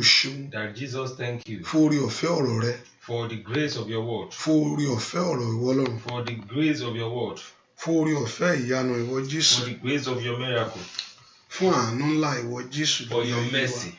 ṣeun. That Jesus, thank you. Fún oore ọ̀fẹ́ ọ̀rọ̀ rẹ. For the grace of your word. Fún oore ọ̀fẹ́ ọ̀rọ̀ ìwọ Ọlọ́run. For the grace of your word. Fún oore ọ̀fẹ́ ìyanu ìwọ Jésù. For the grace of your miracle. Fún àánú ńlá ìwọ Jésù For lórí your ayé wa. mercy.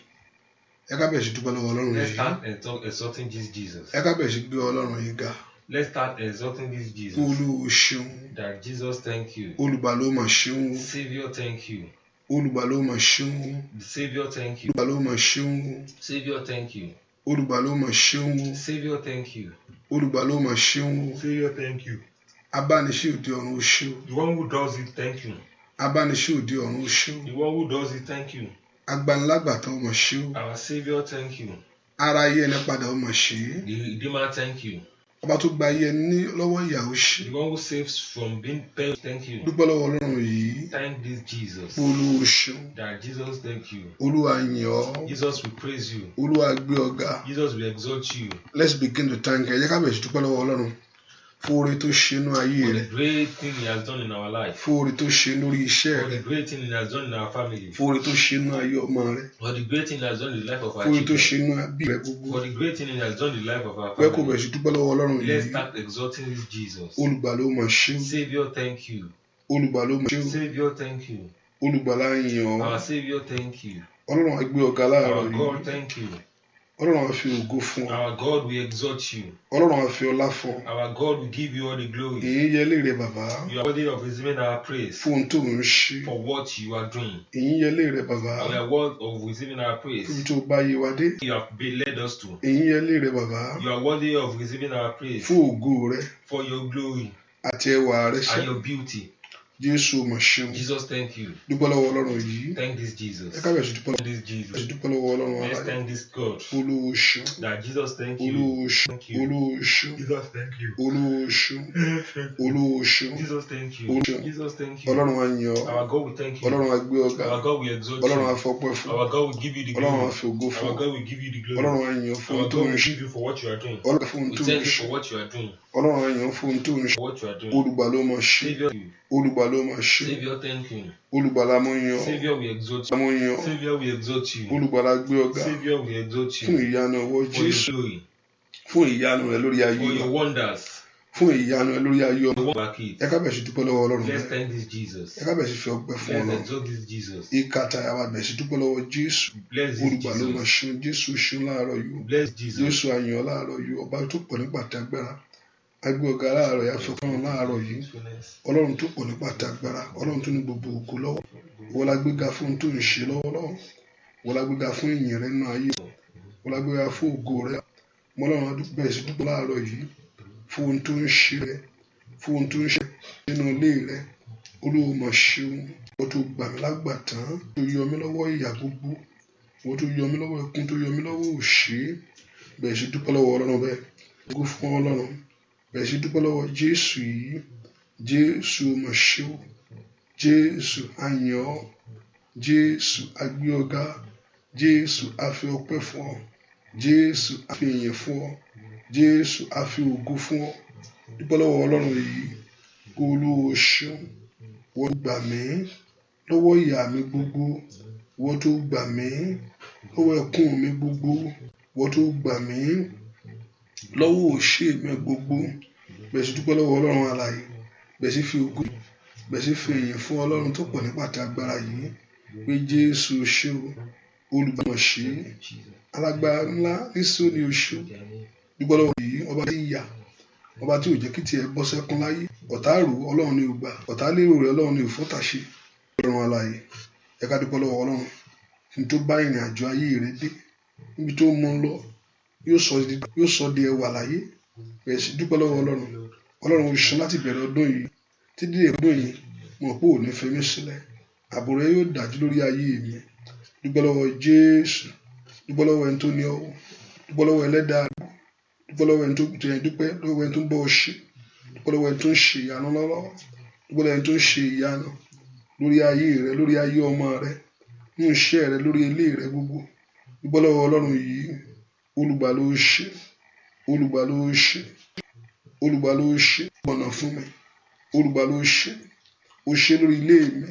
Ẹ ká bẹ̀rẹ̀ sí dúpẹ́ lọ́wọ́ Ọlọ́run Let's yìí. start exalting this Jesus. Ẹ ká bẹ̀rẹ̀ sí gbé Ọlọ́run yìí ga. Let's start exalting this Jesus. Olúwo ṣeun. That Jesus, thank you. Olùgbàlà ó mà ṣeun. Savior, thank you. Olùgbàlà ó mà ṣeun. The Savior, thank you. Olùgbàlà ó mà ṣeun. Savior, thank you. Olùgbàlà ó mà ṣeun. Savior, thank you. Olùgbàlà ó mà ṣeun. Savior, thank you. Abániṣe òde ọ̀run ó ṣeun. The one who does it, thank you. Abániṣe òde ọ̀run ó ṣeun. The one who does it, thank you. Agbanilágbàtàn ó mà ṣeun. Our Savior, thank you. Ara ayé ẹni padà ó mà ṣe é. The Redeemer, thank you. Ọba tó gba ayé ẹni ní lọ́wọ́ ìyà ó ṣe. The one who saves from being perished, thank you. Dúpẹ́ lọ́wọ́ Ọlọ́run yìí. Thank this Jesus. Olúwo ṣeun. That Jesus, thank you. Olúwa yìn ọ́. Jesus, we praise you. Olúwa gbé ọ ga. Jesus, we exalt you. Let's begin to thank. Ẹ jẹ́ ká bẹ̀rẹ̀ sí dúpẹ́ lọ́wọ́ Ọlọ́run fún oore tó ṣe inú ayé For rẹ. the great thing He has done in our life. Fún oore tó ṣe lórí iṣẹ́ For rẹ. the great thing He has done in our family. Fún oore tó ṣe inú ayé ọmọ rẹ. For the great thing He has done in the life of our Fún oore tó children. ṣe inú ẹbí rẹ gbogbo. For the great thing He has done in the life of our Pẹ́ kó family. bẹ̀rẹ̀ sí dúpẹ́ lọ́wọ́ Ọlọ́run Let's yìí. start exalting this Jesus. Olùgbàlà ó mà ṣeun. Savior, thank you. Olùgbàlà ó mà ṣeun. Savior, thank you. Olùgbàlà yìn ọ́. Our Savior, thank you. Ọlọ́run á gbé ọ ga láàárọ̀ Our yìí. God, thank you. Ọlọ́run á fi ògo fún ọ. Our God, we exalt you. Ọlọ́run á fi ọlá fún ọ. Our God, we give you all the glory. Ìyìn yẹ lé rẹ bàbá. You are worthy of receiving our praise Fún ohun tó ń ṣe. for what you are doing. Ìyìn yẹ lé rẹ bàbá. We are worthy of receiving our Fún praise. ibi tó bá yé wa dé. You have been led us to. Ìyìn yẹ lé rẹ bàbá. You are worthy of receiving our praise Fún ògo rẹ for your glory àti ẹwà rẹ ṣe. and your beauty. Jésù mà ṣeun. Jesus, thank you. Dúpẹ́ lọ́wọ́ Ọlọ́run yìí. Thank this Ẹ Jesus. ká bẹ̀rẹ̀ sí dúpẹ́ Thank this Jesus. sí dúpẹ́ lọ́wọ́ Ọlọ́run Let's aláyé. thank this God. Olúwo ṣeun. That Jesus, thank you. Olúwo ṣeun. Thank you. Olúwo ṣeun. Jesus, thank you. Olúwo ṣeun. Olúwo ṣeun. Jesus, thank you. Olúwo ṣeun. Jesus, thank you. Ọlọ́run á yìn ọ́. Our God, we thank you. Ọlọ́run á gbé ọ ga. Our God, we exalt Ọlọ́run á you. fọpẹ́ fún. Our God, we give you the Ọlọ́run á glory. fi ògo fún. Our God, we give you the glory. Ọlọ́run á yìn ọ́ fún Our ohun tó God, ń we ṣe. give you for what you are doing. Ọlọ́run fún ohun We tó ń thank you ṣe. for what you are doing. Ọlọ́run á yìn ọ́ fún ohun tó ń ṣe. For what you are doing. Olùgbàlà ó mà ṣe. Savior, you. Olùgbàlà ó mà ṣe. Savior, thank you. Olùgbàlà mo yìn ọ́. Savior, we exalt you. Mo yìn ọ́. Savior, we exalt you. Olùgbàlà gbé ọ ga. Savior, we exalt Fún you. ìyanu ọwọ́ For your Jésù. glory. Fún ìyanu rẹ lórí ayé For wa. your wonders. Fún ìyanu rẹ lórí ayé ọmọ. The one back it. Ẹ ká bẹ̀rẹ̀ sí dúpẹ́ lọ́wọ́ Ọlọ́run Let's rẹ. thank this Jesus. Ẹ ká bẹ̀rẹ̀ sí fi ọpẹ́ fún Let's Ọlọ́run. exalt this Jesus. Ìkàtà àwa bẹ̀rẹ̀ sí dúpẹ́ lọ́wọ́ Jésù. Bless this Olùgbàlà ó mà Jesus. ṣeun. Jésù ṣeun láàárọ̀ yìí. Bless Jesus. Jésù a yìn ọ́ láàárọ̀ yìí. Ọba tó pọ̀ nípa tàgbára. A gbé ọ ga láàárọ̀ yìí. A fi fún ọ láàárọ̀ yìí. Ọlọ́run tó pọ̀ nípa tàgbára. Ọlọ́run tó ní gbogbo ògo lọ́wọ́. Ìwọ la gbéga fún ohun tó ń ṣe lọ́wọ́lọ́wọ́. Ìwọ la gbéga fún ìyìn rẹ nínú ayé. Ìwọ la gbéga fún ògo rẹ. Mọ Ọlọ́run a dúpẹ́ bẹ̀rẹ̀ sí dúpẹ́ láàárọ̀ yìí fún ohun tó ń ṣe rẹ, fún ohun tó ń ṣe nínú ilé rẹ. Olúwo mà ṣeun. Ìwọ tó gbà mí lágbàtán, tó yọ mí lọ́wọ́ ìyà gbogbo. Ìwọ tó yọ mí lọ́wọ́ ẹkún, tó yọ mí lọ́wọ́ òṣì. Bẹ̀rẹ̀ sí dúpẹ́ lọ́wọ́ Ọlọ́run bẹ́ẹ̀. Ògo fún Ọlọ́run. Bẹ̀rẹ̀ sí dúpẹ́ lọ́wọ́ Jésù yìí. Jésù mà ṣeun. Jésù a yìn ọ́. Jésù a gbé ọ ga. Jésù a fi ọpẹ́ fún ọ. Jésù a fi ìyìn fún ọ. Jésù a fi ògo fún ọ. Dúpẹ́ lọ́wọ́ Ọlọ́run yìí. Olúwo ṣeun. Ìwọ tó gbà mí lọ́wọ́ ìyà mi gbogbo. Ìwọ tó gbà mí lọ́wọ́ ẹkún mi gbogbo. Ìwọ tó gbà mí lọ́wọ́ òṣì mi gbogbo. Bẹ̀rẹ̀ sí dúpẹ́ lọ́wọ́ Ọlọ́run alààyè. Bẹ̀rẹ̀ sí fi ògo, bẹ̀rẹ̀ sí fi ìyìn fún Ọlọ́run tó pọ̀ nípa tàgbára yìí. Pé Jésù ṣé o. Olùgbàlà ṣe. Alágbára ńlá ní Síónì o ṣé o. Dúpẹ́ lọ́wọ́ yìí. Ọba tí ìyà, ọba tí ò jẹ́ kí tiẹ̀ bọ́ sẹ́kún láyé. Ọ̀tá rò Ọlọ́run ní ò gbà. Ọ̀tá lérò rẹ̀ Ọlọ́run ní ò fọ́tà ṣe. Ọlọ́run alààyè. Ẹ ká dúpẹ́ lọ́wọ́ Ọlọ́run. Ní tó bá ìrìn àjò ayé rẹ dé, níbi tó mú un lọ, yóò sọ di ẹwà láyé. Bẹ̀rẹ̀ sí dúpẹ́ lọ́wọ́ Ọlọ́run. Ọlọ́run ó ṣeun láti bẹ̀rẹ̀ ọdún yìí títí dé ọdún yìí. Mo mọ̀ pé ò ní fi mí sílẹ̀. Ààbò rẹ yóò dájú lórí ayé mi. Dúpẹ́ lọ́wọ́ Jésù. Dúpẹ́ lọ́wọ́ ẹni tó ní ọwọ́. Dúpẹ́ lọ́wọ́ ẹlẹ́dàá. Dúpẹ́ lọ́wọ́ ẹni tó dúpẹ́ lọ́wọ́ ẹni tó ń bọ́ ọ ṣe. Dúpẹ́ lọ́wọ́ ẹni tó ń ṣe ìyanu lọ́wọ́. Dúpẹ́ lọ́wọ́ ẹni tó ń ṣe ìyanu lórí ayé rẹ, lórí ayé ọmọ rẹ, nínú iṣẹ́ rẹ, lórí ilé rẹ gbogbo. Dúpẹ́ lọ́wọ́ Ọlọ́run yìí. Olùgbàlà ó ṣe. Olùgbàlà ó ṣe. Olùgbàlà ó ṣe ọ̀nà fún mi. Olùgbàlà ó ṣe. Ó ṣe lórí ilé mi.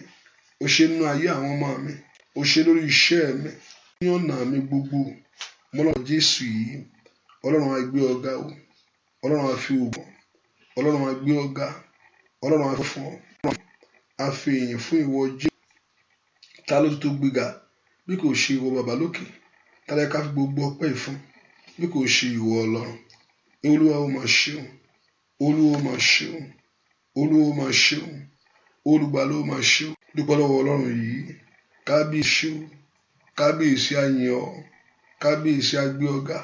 Ó ṣe nínú ayé àwọn ọmọ mi. Ó ṣe lórí iṣẹ́ mi. Ní ọ̀nà mi gbogbo, mọ́lọ́run Jésù yìí, Ọlọ́run á gbé ọ ga o, Ọlọ́run á fi ògo, Ọlọ́run á gbé ọ ga, Ọlọ́run á fún ọ, á fi ìyìn fún ìwọ Jésù. Ta ló tó gbéga bí kò ṣe ìwọ bàbá lókè? Ta ló yẹ ká fi gbogbo ọpẹ́ yìí fún bí kò ṣe ìwọ Ọlọ́run? Olúwa ó máa ṣeun, Olúwa ó máa ṣeun, Olúwa ó máa ṣeun, Olùgbàlà ó máa ṣeun. Dúpẹ́ lọ́wọ́ Ọlọ́run yìí. Kábíyèsí o, kábíyèsí a yìn ọ́, kábíyèsí a gbé ọ ga,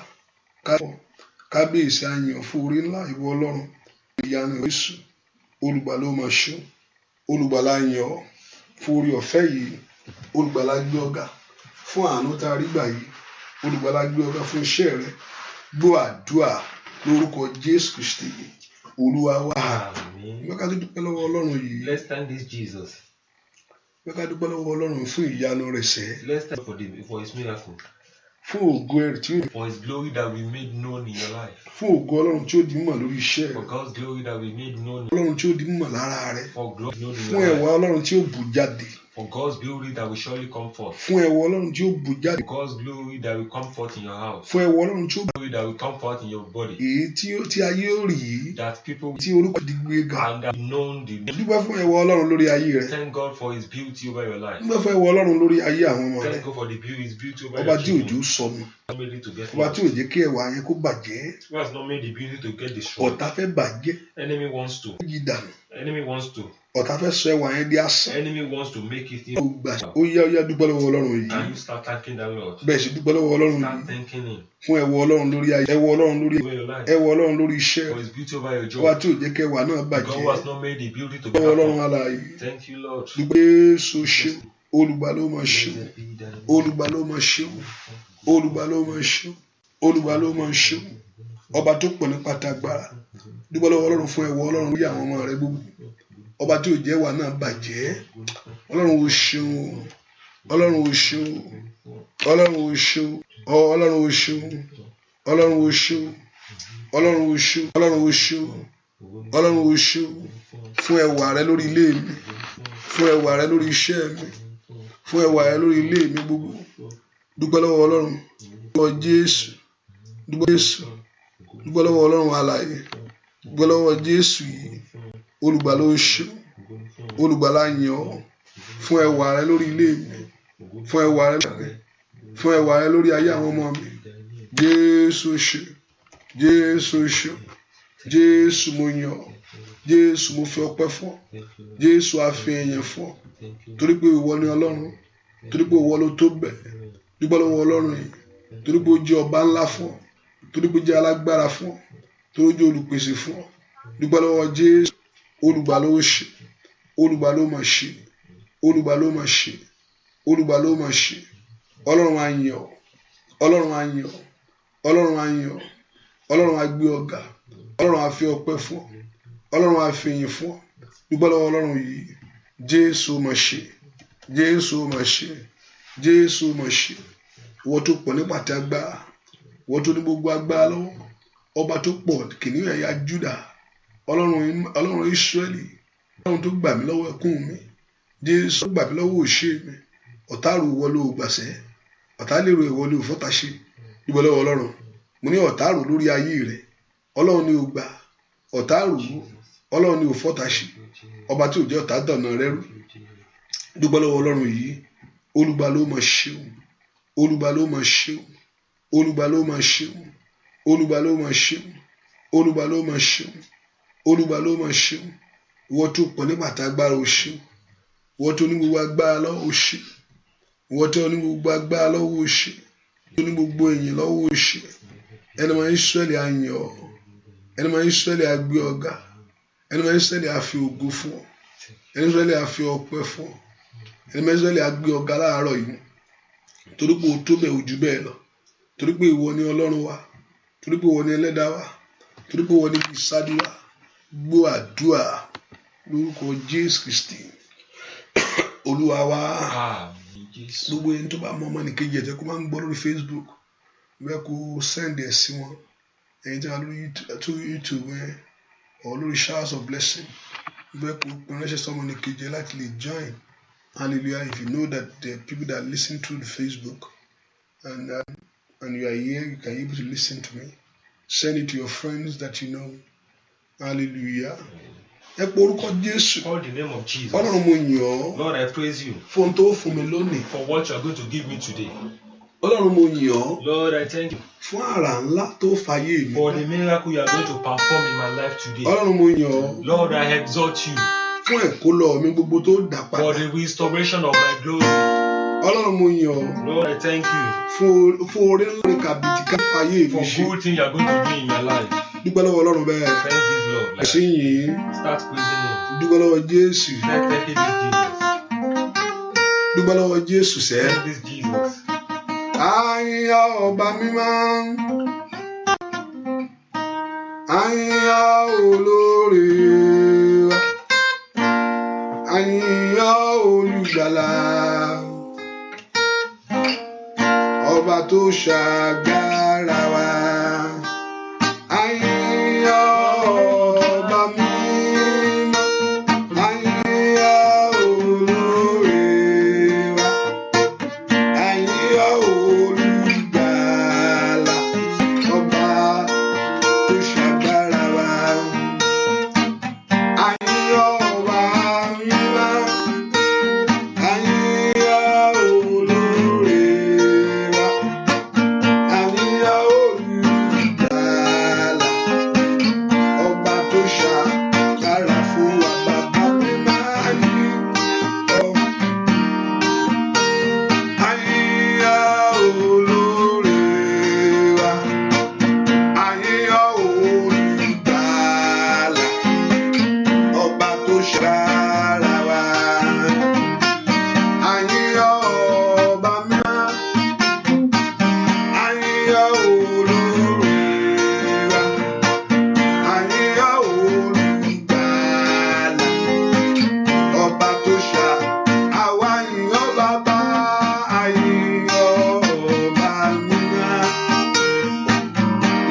kábíyèsí a yìn ọ́ fún orí ńlá ìwọ Ọlọ́run. Ìyanu Jésù, Olùgbàlà ó máa ṣeun, Olùgbàlà a yìn ọ́ fún orí ọ̀fẹ́ yìí, Olùgbàlà gbé ọ ga fún àánú tá a rí gbà yìí, Olùgbàlà gbé ọ ga fún iṣẹ́ rẹ. Gbọ́ àdúrà lórúkọ Jésù Kristi, Olúwa wa. Àmín. Bẹ́ẹ̀ ká tó dúpẹ́ lọ́wọ́ Ọlọ́run yìí. Let's thank this Jesus. Bẹ́ẹ̀ ká dúpẹ́ lọ́wọ́ Ọlọ́run fún ìyanu rẹ̀ sẹ́. Let's thank for his miracle. Fún ògo rẹ̀ tí ó For his glory that we made known in your life. Fún ògo Ọlọ́run tí ó di mímọ̀ lórí iṣẹ́ rẹ̀. For God's glory that we made known. Ọlọ́run tí ó di mímọ̀ lára rẹ̀. For glory known in Fún your ẹwà life. Ọlọ́run tí ó bù jáde. For God's glory that will surely come forth. Fún ẹwà Ọlọ́run tí ó bù jáde. For God's glory that will come forth in your house. Fún ẹwà Ọlọ́run tí ó Glory that will come forth in your body. Èyí tí ayé ó rí yìí. That people Tí orúkọ di gbé ga. and that known the Dúpẹ́ fún ẹwà Ọlọ́run lórí ayé rẹ̀. Thank God for his beauty over your life. Dúpẹ́ fún ẹwà Ọlọ́run lórí ayé àwọn ọmọ rẹ̀. Thank God for the beauty, his beauty over Ọba your tí òjò children. sọnù. Not made it to get Ọba tí ò lost. jẹ́ kí ẹwà yẹn kó bàjẹ́. Who has not made the beauty to get destroyed? Ọ̀tá fẹ́ bàjẹ́. Enemy wants to. Yí dànù. Enemy wants to. Ọ̀tá fẹ́ sọ ẹwà yẹn di asán. Enemy wants to make it. Ó gbà ó yá, ó yá, dúpẹ́ lọ́wọ́ Ọlọ́run yìí. Can you start thanking the Lord? Bẹ́ẹ̀ sì dúpẹ́ lọ́wọ́ Ọlọ́run Start yìí. thanking him Fún ẹwà Ọlọ́run lórí ayé. Ẹwà Ọlọ́run lórí over your life. ẹwà Ọlọ́run lórí iṣẹ́. For his beauty over your Ọba job. tí ò jẹ́ kí ẹwà náà bàjẹ́. God who has not made the beauty to be Lọ́wọ́ Ọlọ́run happen. alààyè. Thank you, Lord. Dúpẹ́ Jésù ṣeun. Olùgbàlà ó máa ṣeun. Blessed be thy name. Olùgbàlà ó máa ṣeun. Olùgbàlà ó máa ṣeun. Olùgbàlà ó máa ṣeun. Ọba tó pọ̀ nípa tagbára. Dúpẹ́ lọ́wọ́ Ọlọ́run fún ẹwà Ọlọ́run lórí àwọn ọmọ rẹ gbogbo. Ọba tí ò jẹ́ ẹwà náà bàjẹ́. Ọlọ́run ó ṣeun. Ọlọ́run ó ṣeun. Ọlọ́run ó ṣeun. Ọlọ́run ó ṣeun. Ọlọ́run ó ṣeun. Ọlọ́run ó ṣeun. Ọlọ́run ó ṣeun. Ọlọ́run ó ṣeun. Fún ẹwà rẹ lórí ilé mi. Fún ẹwà rẹ lórí iṣẹ́ mi. Fún ẹwà rẹ lórí ilé mi gbogbo. Dúpẹ́ lọ́wọ́ Ọlọ́run. Dúpẹ́ Jésù. Dúpẹ́ Jésù. Dúpẹ́ lọ́wọ́ Ọlọ́run alààyè. Dúpẹ́ lọ́wọ́ Jésù yìí. Olùgbàlà ó ṣeun. Olùgbàlà yìn ọ́. Fún ẹwà rẹ lórí ilé mi. Fún ẹwà rẹ lórí mi. Fún ẹwà rẹ lórí ayé àwọn ọmọ mi. Jésù ṣe. Jésù ṣe. Jésù mo yìn ọ́. Jésù mo fi ọpẹ́ fún ọ. Jésù a fi ìyìn fún ọ. Torí pé ìwọ ni Ọlọ́run. Torí pé ìwọ ló tó bẹ́ẹ̀. Dúpẹ́ lọ́wọ́ Ọlọ́run yìí. Torí pé ó jẹ́ ọba ńlá fún ọ. Torí pé ó jẹ́ alágbára fún ọ. Torí ó jẹ́ olùpèsè fún ọ. Dúpẹ́ lọ́wọ́ Jésù. Olùgbàlà ó ṣe. Olùgbàlà ó máa ṣe. Olùgbàlà ó máa ṣe. Olùgbàlà ó máa ṣe. Ọlọ́run á yìn ọ́. Ọlọ́run á yìn ọ́. Ọlọ́run á yìn ọ́. Ọlọ́run á gbé ọ ga. Ọlọ́run á fi ọpẹ́ fún ọ. Ọlọ́run á fi ìyìn fún ọ. Dúpẹ́ lọ́wọ́ Ọlọ́run yìí. Jésù ó máa ṣe. Jésù ó máa ṣe. Jésù ó máa ṣe. Ìwọ tó pọ̀ nípa ti agbára. Ìwọ tó ní gbogbo agbára lọ́wọ́. Ọba tó pọ̀, kìnìún ẹ̀yà Júdà. Ọlọ́run, Ọlọ́run Ísírẹ́lì. Ọlọ́run tó gbà mí lọ́wọ́ ẹkún mi. Jésù tó gbà mí lọ́wọ́ òṣè mi. Ọ̀tá rò ìwọ ló gbàṣẹ́. Ọ̀tá lérò ìwọ ló fọ́ta ṣe. Dúpẹ́ lọ́wọ́ Ọlọ́run. Mo ní ọ̀tá rò lórí ayé rẹ̀. Ọlọ́run ni ó gbà. Ọ̀tá rò, Ọlọ́run ni ò fọ́ta ṣe. Ọba tí ò jẹ́ ọ̀tá dọ̀nà rẹ rú. Dúpẹ́ lọ́wọ́ Ọlọ́run yìí. Olùgbàlà ó máa ṣeun. Olùgbàlà ó máa ṣeun. Olùgbàlà ó máa ṣeun. Olùgbàlà ó máa ṣeun. Olùgbàlà ó máa ṣeun. Olùgbàlà ó máa ṣeun. Ìwọ tó pọ̀ nípa tagbára, ó ṣeun. Ìwọ tó ní gbogbo agbára lọ́wọ́, ó ṣe. Ìwọ tó ní gbogbo agbára lọ́wọ́, ó ṣe. Tó ní gbogbo ìyìn lọ́wọ́, ó ṣe. Ẹni máa Ísírẹ́lì á yìn ọ́. Ẹni máa Ísírẹ́lì á gbé ọ ga. Ẹni máa Ísírẹ́lì á fi ògo fún ọ. Ẹni Ísírẹ́lì á fi ọpẹ́ fún ọ. Ẹni máa Ísírẹ́lì á gbé ọ ga láàárọ̀ yìí. Torí pé o tó bẹ́ẹ̀, o jù bẹ́ẹ̀ lọ. Torí pé ìwọ ni Ọlọ́run wa. Torí pé ìwọ ni ẹlẹ́dàá wa. Torí pé ìwọ ni ìsádi wa. Gbọ́ àdúrà lórúkọ Jésù Kristi. Olúwa wa. Àmín Jésù. Gbogbo ẹni tó bá mọ ọmọnìkejì ẹ̀ tẹ́ kó máa ń gbọ́ lórí Facebook, bẹ́ẹ̀ kó send ẹ̀ sí wọn. Ẹ̀yin tí wà lórí YouTube ẹ̀ or lórí Showers of Blessing, bẹ́ẹ̀ kó ránṣẹ́ sí ọmọnìkejì ẹ̀ láti lè join. Hallelujah. If you know that the people that listen to the Facebook And you are here, you can able to listen to me. Send it to your friends that you know. Hallelujah. Ẹ pé orúkọ Jésù. Call the name of Jesus. Ọlọ́run, mo yìn ọ́ Lord, I praise you fún ohun tó fún mi lónìí. For what you are going to give me today. Ọlọ́run, mo yìn ọ́ Lord, I thank you fún àrà ńlá tó fàyè mi for dá. The miracle you are going to perform in my life today. Ọlọ́run, mo yìn ọ́ Lord, I exalt you fún ẹ̀kólọ mi gbogbo tó dà for padà. The restoration of my glory. Ọlọ́run, mo yìn ọ́ Lord, I thank you fún oore ńlá kàbìtì ká fàyè mi for ṣe. Good thing you are going to do in your life. Dúpẹ́ lọ́wọ́ Ọlọ́run bẹ́ẹ̀. Thank this Lord. Like, Ẹ̀sìn yìí. Start praising him. Dúpẹ́ lọ́wọ́ Jésù. Start thanking this Jesus. Dúpẹ́ lọ́wọ́ Jésù sẹ́. Thank this Jesus. A yìn ọ́ ọba mímọ́. A yìn ọ́ olóore wa. A yìn ọ́ olùgbàlà. Ọba tó ṣàgbára wa. A yìn ọ́ ọba mímọ́. A yìn ọ́ olóore wa. A yìn ọ́ olùgbàlà. Ọba tó ṣàgbára wa. A yìn ọ́ ọba mímọ́. A yìn ọ́ olóore wa. A yìn ọ́ olùgbàlà. Ọba tó ṣàgbára fún wa, bàbá mímọ́, a yìn ọ́. A yìn ọ́ olóore wa. A yìn ọ́ olùgbàlà. Ọba tó ṣàgbára wa. A yìn ọ́ ọba mímọ́. A yìn ọ́ olóore wa. A yìn ọ́ olùgbàlà. Ọba tó ṣà àwa yìn ọ́ bàbá, a yìn ọ́ ọba mímọ́.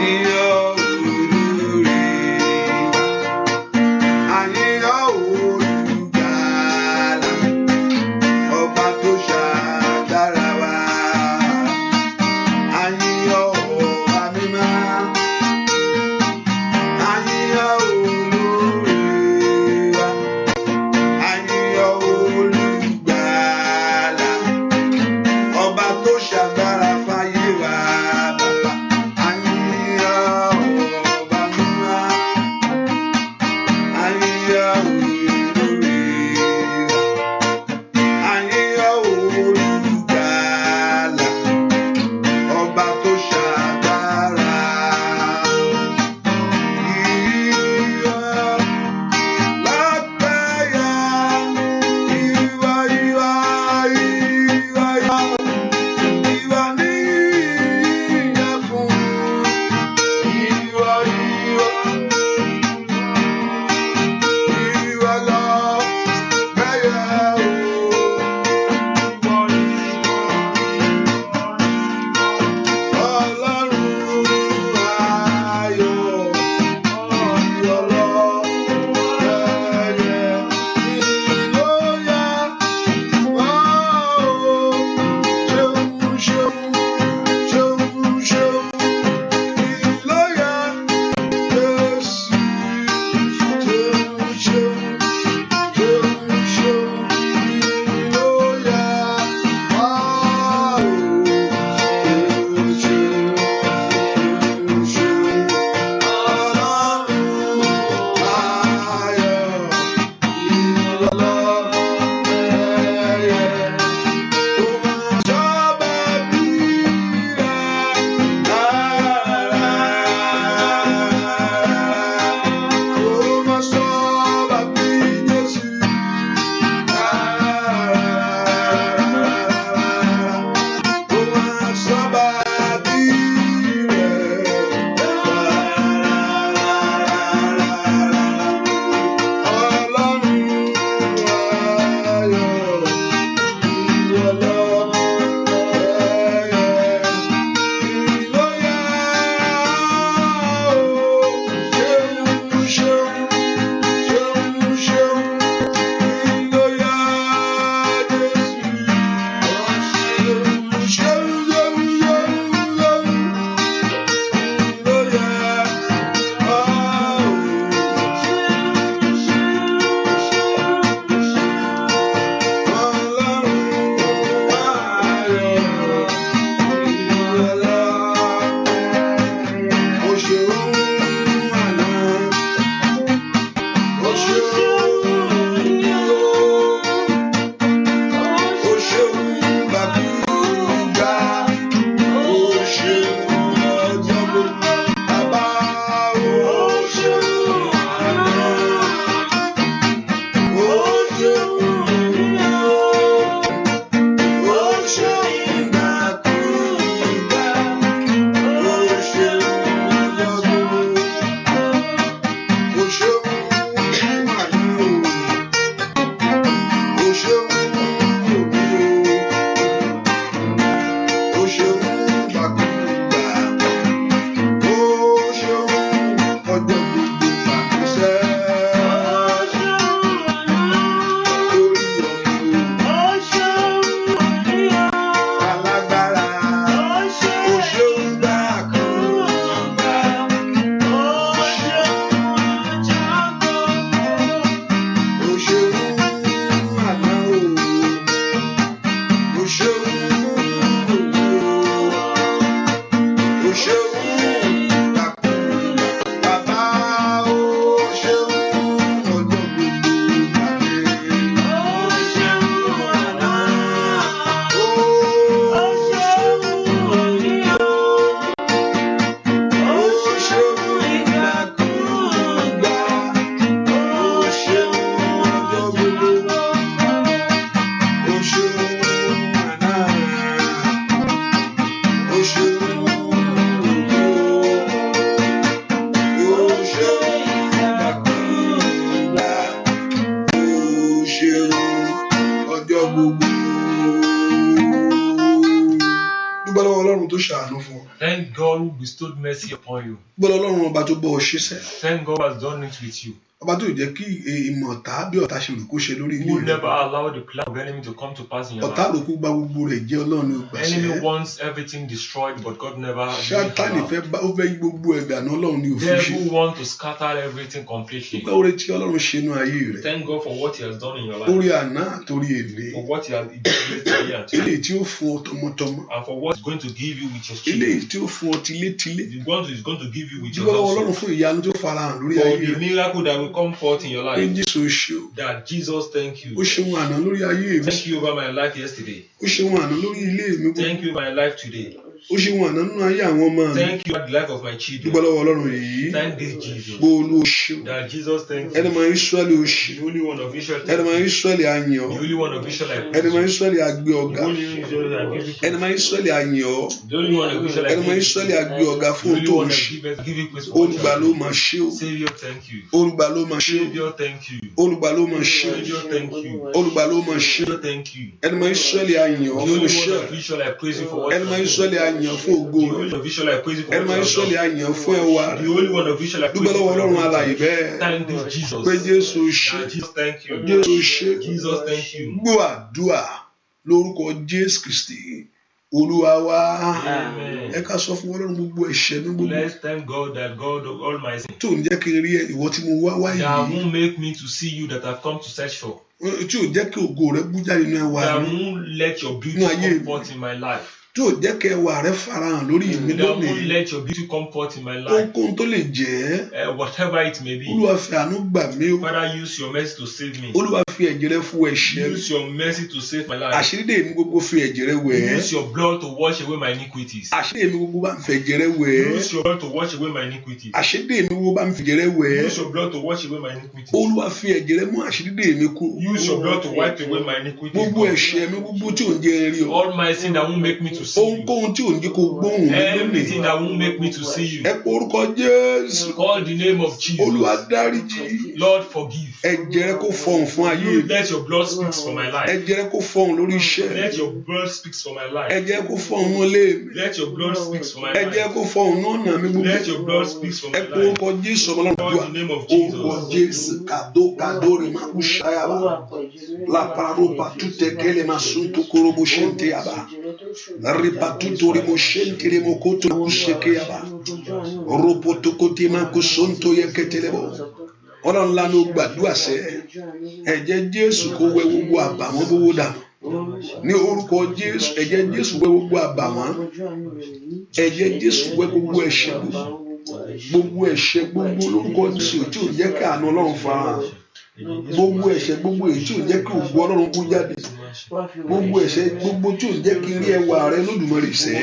Yìn ọ́ olóore wa. A yìn ọ́ olùgbàlà. Ọba tó ṣàgbára wa. A yìn ọ́ ọba ṣàánú fún ọ. Thank God who bestowed mercy upon you. Gbọ́dọ̀ Ọlọ́run ọba tó bọ́ ọ ṣiṣẹ́. Thank God who has done it with you. Ọba tó jẹ́ kí ìmọ̀ ọ̀tá bí ọ̀tá ṣe rò kó ṣe lórí ilé Who rẹ̀. never allowed the plan of enemy to come to pass in your Ọ̀tá life. rò kó gba gbogbo rẹ̀ jẹ́, Ọlọ́run ò gbàṣẹ́. Enemy wants everything destroyed, but God never Sátánì allowed. Fẹ́ bá ó fẹ́ yí gbogbo ẹ̀ dànù, Ọlọ́run ní òfin ṣe. Devil want to scatter everything completely. Dúpẹ́ oore tí Ọlọ́run ṣe inú ayé rẹ̀. Thank God for what He has done in your life. Orí àná àtòrí èlé. For what He has done yesterday and today. Eléyìí tí ó fún ọ tọmọtọmọ. And for what He's going to give you with your children. Eléyìí tí ó fún ọ tilétilé. He's going to give you with your Dúpẹ́ lọ́wọ́ Ọlọ́run household. Fún ìyanu tó farahàn lórí For ayé the rẹ̀. miracle that will come forth in your Pé life. Jésù ó ṣe o. That Jesus, thank you. Ó ṣeun àná lórí ayé mi. Thank you over my life yesterday. Ó ṣeun àná lórí ilé mi gbogbo. Thank you my life today. Ó ṣeun àná nínú ayé àwọn ọmọ mi. Thank you for the life of my children. Dúpẹ́ lọ́wọ́ Ọlọ́run yìí. Thank this Jesus. Gbóòlù ó ṣeun. That Jesus, thank Ẹni you. mọ Ísírẹ́lì ó ṣe. The Holy One of Israel, Ẹni thank mọ you. Ísírẹ́lì á yìn ọ́. The Holy One of Israel, I Ẹni praise mọ you. Ísírẹ́lì á gbé The ọ̀gá. Holy One of Israel, I give you Ẹni mọ praise. Ísírẹ́lì á yìn ọ́. The Holy One of Israel, I Ẹni mọ give you Ísírẹ́lì á praise. gbé ọ̀gá The fún ohun Holy tó ń One, I ṣe. give you praise for what you Olùgbà have ló done. máa ṣe o. Savior, thank you. Olùgbà ló máa ṣe o. Savior, thank you. Olùgbà ló máa ṣe o. Savior, thank you. Olùgbà ló máa ṣe o. Savior, thank you. Ẹni mọ Ísírẹ́lì á yìn ọ́ The fún Holy iṣẹ́ One of Israel, I praise you for what Ẹni you mọ have done. Ísírẹ́lì á yìn ọ́ fún ògo The rẹ̀. Holy One of Israel, I praise you for Ẹni what mọ you have Ísírẹ́lì done. á yìn ọ́ fún ẹwà rẹ̀. The Holy One of Israel, I Dúpẹ́ praise you lọ́wọ́ for your Ọlọ́run alààyè greatness. bẹ́ẹ̀. Thank this Jesus. Pé Jésù ṣe. That Jesus, thank you. Jésù ṣe. Jesus, thank you. Gbọ́ àdúrà lórúkọ Jésù Kristi Olúwa wa. Amen. Ẹ ká sọ fún Ọlọ́run gbogbo ẹ̀ṣẹ̀ mi gbogbo Let's thank God that God of all my sins tó ń jẹ́ kí n rí ìwọ tí mo wá wá that yìí, won't make me to see you that I've come to search for. Tí ò jẹ́ kí ògo rẹ bú jáde nínú ẹwà That mi, won't let your beauty nínú ayé come mi, forth in my life. tí ò jẹ́ kí ẹwà rẹ farahàn lórí mi That lónìí. won't let your beauty come forth in my life. Ohunkóhun tó lè jẹ́, Whatever it may be. Olúwa fi àánú gbà mí o. Father, use your mercy to save me. Olúwa fi ẹ̀jẹ̀ rẹ fún ẹ̀ṣẹ̀ mi. Use your mercy to save my life. Àṣírí mi gbogbo, fi ẹ̀jẹ̀ rẹ wẹ̀ ẹ́. Use your blood to wash away my iniquities. Àṣírí mi gbogbo, bá ń fi ẹ̀jẹ̀ rẹ wẹ̀ ẹ́. Use your blood to wash away my iniquities. Àṣírí mi gbogbo, bá ń fi ẹ̀jẹ̀ rẹ wẹ̀ ẹ́. Use your blood to wash away my iniquities. Olúwa fi ẹ̀jẹ̀ rẹ mú àṣírí mi kú. Use your blood to wipe away my iniquities. Gbogbo God. ẹ̀ṣẹ̀ mi gbogbo tí ò ń jẹ́ rí ọ. All my sin that won't make me to see you. Ohunkóhun tí ò ń jẹ́ kó gbóhùn mi lónìí. Everything that won't make me to see you. Ẹ pe orúkọ Jésù. Call the name of Jesus. Olúwa dáríjì. Lord, forgive. Ẹ̀jẹ̀ rẹ kó fọhùn fún ayé mi. Let your blood speak for my life. Ẹ̀jẹ̀ rẹ kó fọhùn lórí iṣẹ́ mi. Let your blood speak for my life. Ẹ̀jẹ̀ rẹ kó fọhùn ní ilé mi. Let your blood speak for my Ẹ̀jẹ̀ rẹ life. Kó fọhùn ní ọ̀nà mi gbogbo. Let your blood speak for Ẹ my pe life. orúkọ Jésù ọmọlọ́run. Call Àdúrà the name of orúkọ Jesus. Jésù kàdó kàdó rè má kú ṣáyàbá la paropa tute kele masunto korobo shente yaba ripatuto rimo shente rimo koto kuseke yaba ropoto kote ma kusonto yeketelebo. Ọlọ́run lánàá gbàdúrà sẹ́, ẹ̀jẹ̀ Jésù kó wẹ gbogbo àbàwọ́n gbogbo dànù ní orúkọ Jésù. Ẹ̀jẹ̀ Jésù wẹ gbogbo àbàwọ́n. Ẹ̀jẹ̀ Jésù wẹ gbogbo ẹ̀ṣẹ̀ gbogbo, gbogbo ẹ̀ṣẹ̀ gbogbo lórúkọ Jésù tí ò jẹ́ kí àánú Ọlọ́run farahàn, gbogbo ẹ̀ṣẹ̀ gbogbo èyí tí ò jẹ́ kí ògo Ọlọ́run kú jáde, gbogbo ẹ̀ṣẹ̀ gbogbo tí ò jẹ́ kí n rí ẹwà rẹ Lódùmarè sẹ́.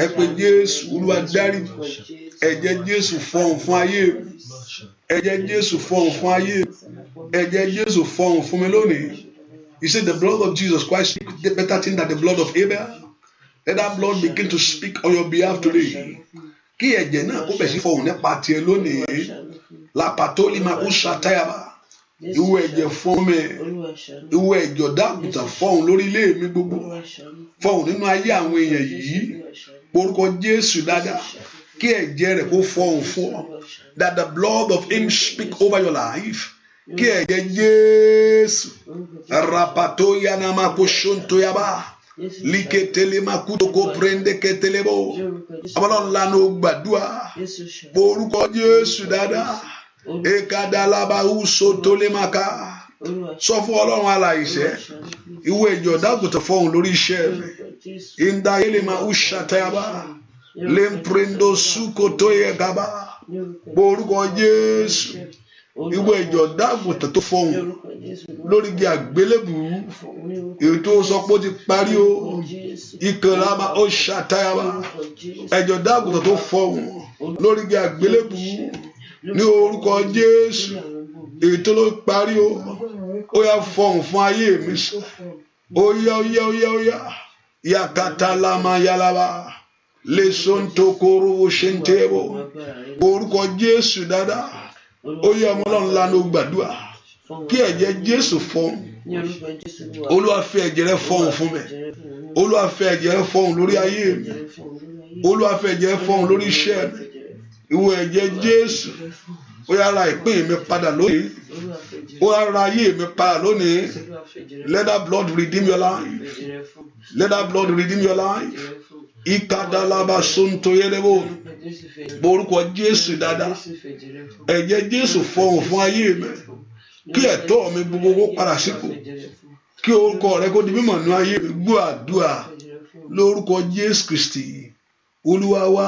Ẹ pé Jésù. Olúwa dárí. Ẹ̀jẹ̀ Jésù fọhùn fún ayé mi. Ẹ̀jẹ̀ Jésù fọhùn fún ayé mi. Ẹ̀jẹ̀ Jésù fọhùn fún mi lónìí. You say the blood of Jesus Christ speak the better thing than the blood of Abel. Let that blood begin to speak on your behalf today. Kí ẹ̀jẹ̀ náà kó bẹ̀ sí fọhùn nípa tiẹ̀ lónìí. Làpàtólì máa kó ṣàtàyàbà ìwọ ẹ̀jẹ̀ fún mi, ìwọ ẹ̀jẹ̀ ọ̀dàgùtàn fọhùn lórí ilé mi gbogbo, fọhùn nínú ayé àwọn èèyàn yìí. Orúkọ Jésù dáadáa, kí ẹ̀jẹ̀ rẹ̀ kó fọhùn fún ọ. That the blood of him speak over your life. Kí ẹ̀jẹ̀ Jésù rapato yanamako ṣontoyaba liketele makutoko prende ketelebo. Ọlọ́run lánàá gbàdúrà, orúkọ Jésù dáadáa. Ekadalabahu sotolemaka. Sọ fún Ọlọ́run alààyè, ìwọ ẹ̀jẹ̀ ọ̀dàgùtàn fọhùn lórí iṣẹ́ mi. Indayelema ushatayaba lemprendo sukotoye gaba. Orúkọ Jésù, ìwọ ẹ̀jẹ̀ ọ̀dàgùtàn tó fọhùn lórí igi àgbélébùú, èyí tó sọ pé ó ti parí o. Ìkànnì ó ṣàtayaba. Ẹ̀jẹ̀ ọ̀dàgùtàn tó fọhùn lórí igi àgbélébùú ní orúkọ Jésù, èyí tó ló parí o, ó yá, fọhùn fún ayé mi. Ó yá, ó yá, ó yá, ó yá. Yakata lama yalaba lesontokoro ṣentebo. Orúkọ Jésù dáadáa. Ó yá, ọmọ Ọlọ́run lánàá gbàdúrà, kí ẹ̀jẹ̀ Jésù fọhùn. Olúwa fi ẹ̀jẹ̀ rẹ̀ fọhùn fún mi. Olúwa fi ẹ̀jẹ̀ rẹ̀ fọhùn lórí ayé mi. Olúwa fi ẹ̀jẹ̀ fọhùn lórí iṣẹ́ mi. Ìwọ ẹ̀jẹ̀ Jésù, ó yá ra ìpín mi padà lónìí. Ó yá ra ayé mi padà lónìí. Let that blood redeem your life. Let that blood redeem your life. Ikadalaba sontoyelebo. Borúkọ Jésù dáadáa. Ẹ̀jẹ̀ Jésù fọhùn fún ayé mi. Kí ẹ̀tọ́ mi gbogbo kó padà sípò. Kí orúkọ rẹ kó di mímọ̀ nínú ayé mi. Gbọ́ àdúrà lórúkọ Jésù Kristi. Olúwa wá.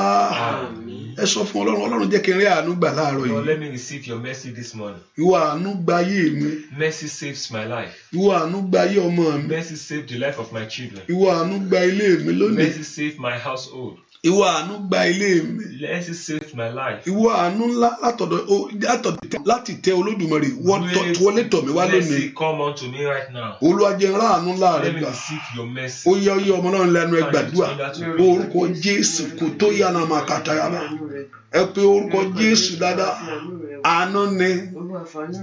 Ẹ sọ fún Ọlọ́run, Ọlọ́run, jẹ́ kí n rí àánú gbà láàárọ̀ Lord, yìí. let me receive your mercy this morning. Ìwọ àánú gba ayé mi. Mercy saves my life. Ìwọ àánú gba ayé ọmọ mi. Mercy saved the life of my children. Ìwọ àánú gba ilé mi lónìí. Mercy saved my household. Ìwọ àánú gba ilé mi. Mercy saved my life. Ìwọ àánú ńlá látọ̀dọ̀ láti tẹ Olódùmarè wọlé tọ̀ mí wá lónìí. Mercy, come unto me right now. Olúwa, jẹ́ n rí àánú ńlá rẹ Let me gbà. receive your mercy. Ó yẹ, ó yẹ, ọmọ náà lẹ́nu, ẹ gbàdúrà. Orúkọ Jésù kò tó yànnà máa kàtàyàbá. Ẹ pé orúkọ Jésù dáadáa. Àánú ni,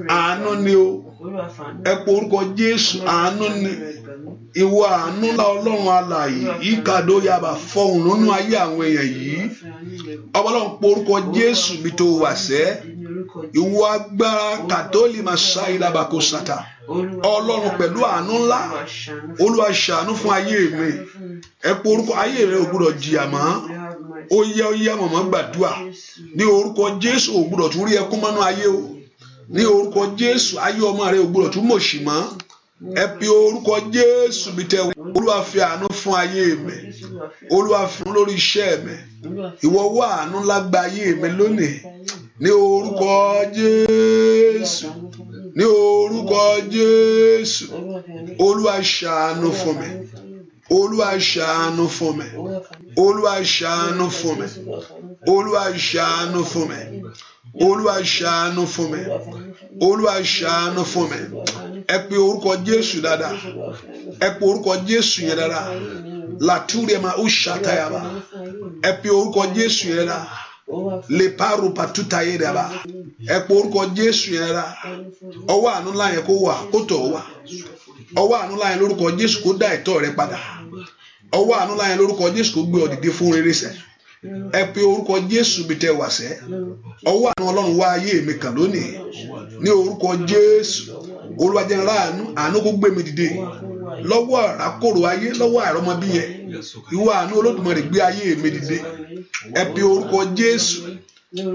àánú ni o. Ẹ pé orúkọ Jésù, àánú ni. Ìwọ àánú ńlá Ọlọ́run alààyè, ìkàdó yaba, fọhùn nínú ayé àwọn èèyàn yìí. Ọlọ́run, pé orúkọ Jésù bí tó wà sẹ́. Ìwọ agbára kàtólì máa ṣá ìlàbà kò sàtà. Ọlọ́run pẹ̀lú àánú ńlá, Olúwa, ṣàánú fún ayé mi. Ẹ pé orúkọ ayé rẹ, ò gbúdọ̀ jìyà mọ́. Ó yẹ, ó yẹ, mọ̀mọ́, gbàdúrà ní orúkọ Jésù. Ò gbúdọ̀ tún rí ẹkún mọ́nú ayé o. Ní orúkọ Jésù, ayé ọmọ rẹ ò gbúdọ̀ tún mòṣì mọ́. Ẹ pe orúkọ Jésù bí tẹ. Olúwa, fi àánú fún ayé mi. Olúwa, fún lórí iṣẹ́ mi. Ìwọ wá àánú ńlá gba ayé mi lónìí ní orúkọ Jésù, ní orúkọ Jésù. Olúwa, ṣàánú fún mi. Olúwa, ṣàánú fún mi. Olúwa, ṣàánú fún mi. Olúwa, ṣàánú fún mi. Olúwa, ṣàánú fún mi. Olúwa, ṣàánú fún mi. Ẹ pe orúkọ Jésù dáadáa. Ẹ pe orúkọ Jésù yẹn dáadáa. Làtúrẹ́mà ó ṣàtàyàbà. Ẹ pe orúkọ Jésù yẹn dáadáa. Lè paru pàtútà yẹn dáadáa. Ẹ pe orúkọ Jésù yẹn dáadáa. Ọwọ́ àánú ńlá yẹn kó wà, kó tọ̀ wá. Ọwọ́ àánú ńlá yẹn lórúkọ Jésù kó dá ẹ̀tọ́ rẹ padà. Ọwọ́ àánú ńlá yẹn lórúkọ Jésù kó gbé ọ dìde fún rere sẹ́. Ẹ pe orúkọ Jésù bí tẹ wà sẹ́. Ọwọ́ àánú Ọlọ́run, wá ayé mi kàn lónìí ní orúkọ Jésù. Olúwa, jẹ́ n ráàánú. Àánú kó gbé mi dìde lọ́wọ́ àràkòrò ayé, lọ́wọ́ àìrọ́mọbí yẹn. Ìwọ àánú Olódùmarè, gbé ayé mi dìde. Ẹ pe orúkọ Jésù.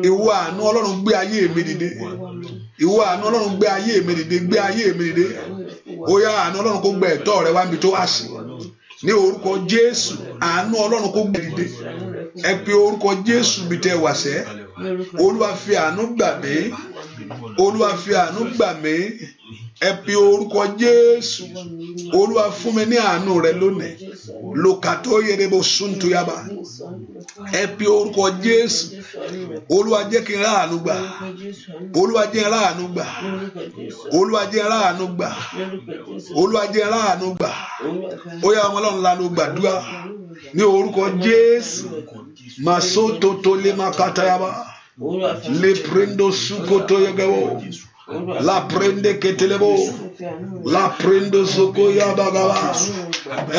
Ìwọ àánú Ọlọ́run, gbé ayé mi dìde. Ìwọ àánú Ọlọ́run, gbé ayé mi dìde, gbé ayé mi dìde. Ó yá, àánú Ọlọ́run kó gbé ẹ̀tọ́ rẹ wá níbi tó wá sí ní orúkọ Jésù. Àánú Ọlọ́run kó gbé dìde. Ẹ pe orúkọ Jésù bí tẹ wà sẹ́. Olúwa, fi àánú gbà mí. Olúwa, fi àánú gbà mí. Ẹ pe orúkọ Jésù. Olúwa, fún mi ní àánú rẹ lónìí. Lòkàtó yẹrẹbọ suntuyaba. Ẹ pe orúkọ Jésù. Olúwa, jẹ́ kí n ráàánú gbà. Olúwa, jẹ́ n ráàánú gbà. Olúwa, jẹ́ n ráàánú gbà. Olúwa, jẹ́ n ráàánú gbà. Ó yá, ọmọ Ọlọ́run, lanu, gbàdúrà ní orúkọ Jésù. Masototo lè má katayaba lè prendo sukoto yẹgẹwò la prende ketelebo la prendo soko yabagaba.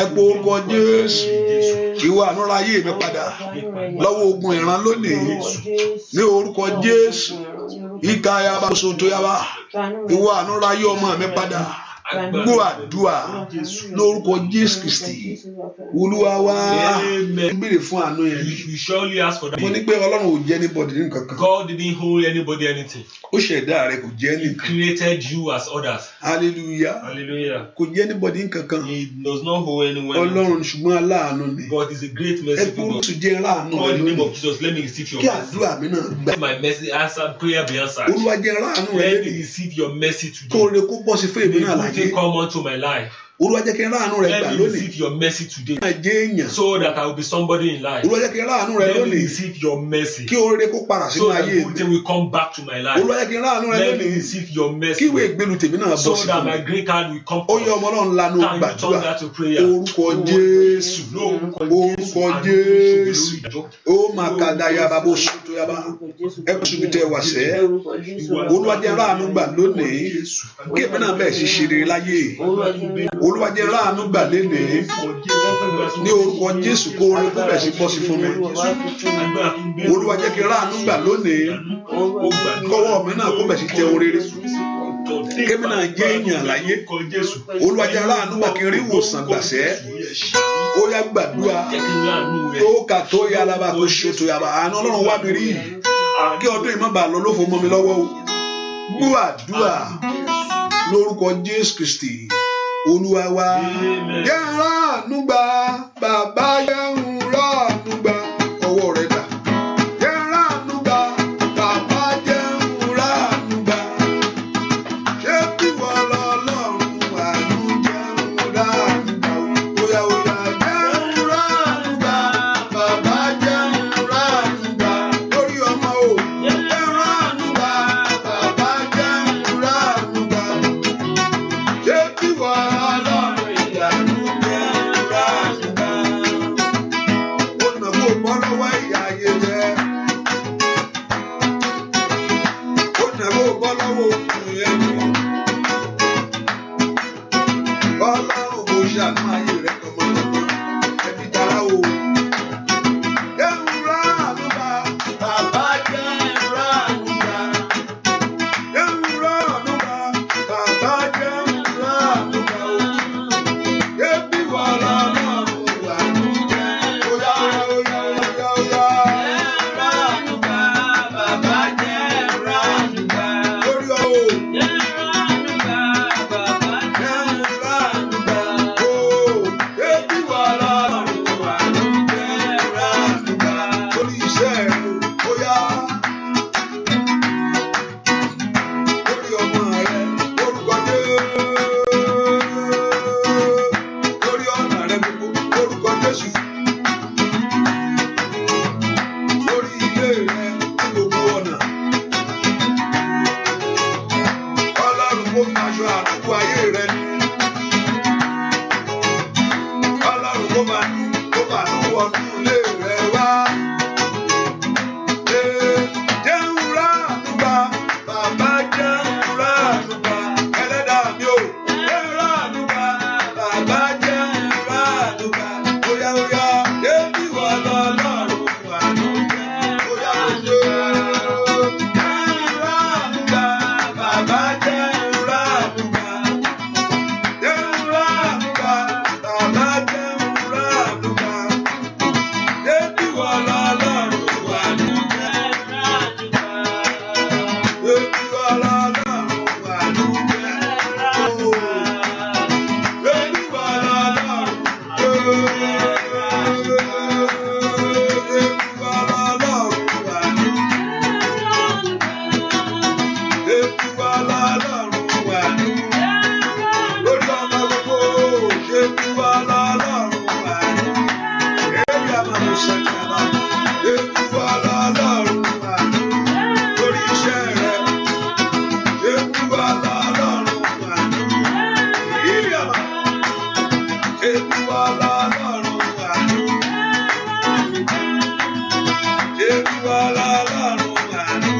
Ẹ pé orúkọ Jésù. Ìwọ àánú, ra ayé mi padà lọ́wọ́ ogun ìran lónìí ní orúkọ Jésù. Ìka yaba soto yaba. Ìwọ àánú, ra ayé ọmọ mi padà. Gbọ́ àdúrà lórúkọ Jésù Kristi Olúwa wa. Amen. Béèrè fún àánú yẹn. You surely ask for that. Mo ní pé Ọlọ́run ò jẹ́ anybody ní nǹkan kan. God didn't hold anybody anything. Ó ṣẹ̀dá rẹ, kò jẹ́ He nìkan. created you as others. Hallelujah. Hallelujah. Kò jẹ́ anybody ní nǹkan kan. He does not hold anyone anything. Ọlọ́run ṣùgbọ́n aláàánú ni. God is a great Ẹ merciful kúrú God. tún jẹ́ ráàánú rẹ Call the name lónìí of Jesus. Let me receive your kí mercy. àdúrà mi náà gbà. Let my mercy answer, prayer be answered. Olúwa, jẹ́ ráàánú rẹ Let me lónìí receive your mercy kó today. rere kó bọ́ sí fún èmi May náà good láyé. thing come unto my life. Olúwa, jẹ́ kí n ráàánú rẹ gbà Let me lónìí receive your mercy today máa jẹ́ èèyàn. so that I will be somebody in life. Olúwa, jẹ́ kí n ráàánú rẹ Let me lónìí receive your mercy kí oore kó padà sínú so that ayé good mi. thing will come back to my life. Olúwa, jẹ́ kí n ráàánú rẹ Let me lónìí receive your kí mercy ìwé ìgbélu tèmi náà bọ́ so sí that fún mi. my green card will come Ó yẹ, forth. ọmọ Ọlọ́run, lanu, Can you gbàdúrà. turn that to prayer? Orúkọ Jésù, orúkọ Jésù. Ó máa ka da yaba bó sùn tó yaba. Ẹ kó sùn tẹ wá sẹ́. Olúwa, jẹ́ ráàánú gbà lónìí kí èmi náà bẹ̀rẹ̀ sí ṣe rere láyé. Olúwa, jẹ́ ráàánú gbà lénìí. Ní orúkọ Jésù, kó oore kó bẹ̀ sí bọ́ sí fún mi. Olúwa, jẹ́ kí n ráàánú gbà lónìí, kọ́wọ́ mi náà kó bẹ̀ sí tẹ ohun rere, kémi náà jẹ́ èèyàn láyé. Olúwa, jẹ́ ráàánú gbà, kí n rí ìwòsàn gbàṣẹ́. Ó yá, gbàdúrà. Tó kà tó yá alábà kó ṣètò yàrá. Àánú Ọlọ́run wá mi rí, kí ọdún yìí má bàa lọ lófo mọ́ mi lọ́wọ́ o. Gbọ́ àdúrà lórúkọ Jésù Kristi Olúwa wa. Jẹ́ ráàánú gbà, bàbá, jẹ́ n ráàánú gbà. Ọwọ́ rẹ dà. Jẹ́ ráàánú gbà, bàbá, jẹ́ ráàánú gbà. Ṣé bí wọ́n lọ lọ́rùn àánú, jẹ́ ráàánú gbà? Óyá, óyá, jẹ́ ráàánú gbà, bàbá, jẹ́ ráàánú gbà. Lórí ọmọ o, jẹ́ ráàánú gbà, bàbá, jẹ́ ráàánú gbà. Ṣé bí wọ́n lọ́rùn ìyanu, jẹ́ ráàánú gbà. Ó nà kó bọ́ lọ́wọ́ ìyà ayé jẹ́. Ó nà kó bọ́ lọ́wọ́ òkun ẹnu. Ọlọ́run kò ṣàánú ayé rẹ̀ tọmọtọmọ, ẹbí tara o. Jẹ́ n ráàánú gbà, bàbá, jẹ́ n ráàánú gbà. Jẹ́ n ráàánú gbà, bàbá, jẹ́ n ráàánú gbà o. Ṣé bí wọ́n lọ́lọ́run àánú jẹ́? Óyá, óyá, óyá, óyá. Ráàánú gbà, bàbá, jẹ́ ráàánú gbà. Lórí o. Jẹ́ ráàánú gbà, bàbá, Jẹ́ jẹ́ n ráàánú gbà o. Ṣé bí wọ́n lọ́lọ́run àánú jẹ́ ráàánú gbà? Lórí iṣẹ́ rẹ̀ o, óyá. Lórí ọmọ rẹ, orúkọ Jésù. Lórí ọ̀nà rẹ gbogbo, orúkọ Jésù. Lórí ilé rẹ ní gbogbo ọ̀nà. Ọlọ́run kó faṣọ àdúgbò ayé rẹ ní. Ọlọ́run kó bá nú wọnú ilé rẹ wá. Ee, jẹ́ n ráàánú gbà, bàbá, jẹ́ n ráàánú gbà, ẹlẹ́dàá mi ò. Jẹ́ n ráàánú gbà, bàbá, jẹ́ n ráàánú gbà. Óyá, óyá, débí wọ lọ́lọ́run àánú jẹ́. Óyá, óyá, jẹ́ n ráàánú gbà, bàbá, jẹ́ n ráàánú gbà. Jẹ́ n ráàánú gbà, bàbá, jẹ́ n ráàánú gbà. Débí wọ lọ́lọ́run àánú jẹ́. Ráàánú gbà. Débí wọ lọ́lọ́run àánú jẹ́. Ráàánú gbà. Débí wọ lọ́lọ́run. Débí wọ lọ́lọ́run àánú. Ráàánú gbà. Débí wọ lọ́lọ́run àánú. Lórí ọmọ gbogbo, débí wọ lọ́lọ́run àánú. Èyí àmàlù ṣàkàrà. Débí wọ lọ́lọ́run àánú. Lórí iṣẹ́ rẹ̀, débí wọ lọ́lọ́run àánú. Èyí àmà. Débí wọ lọ́lọ́run àánú. Débí wọ lọ́lọ́run àánú.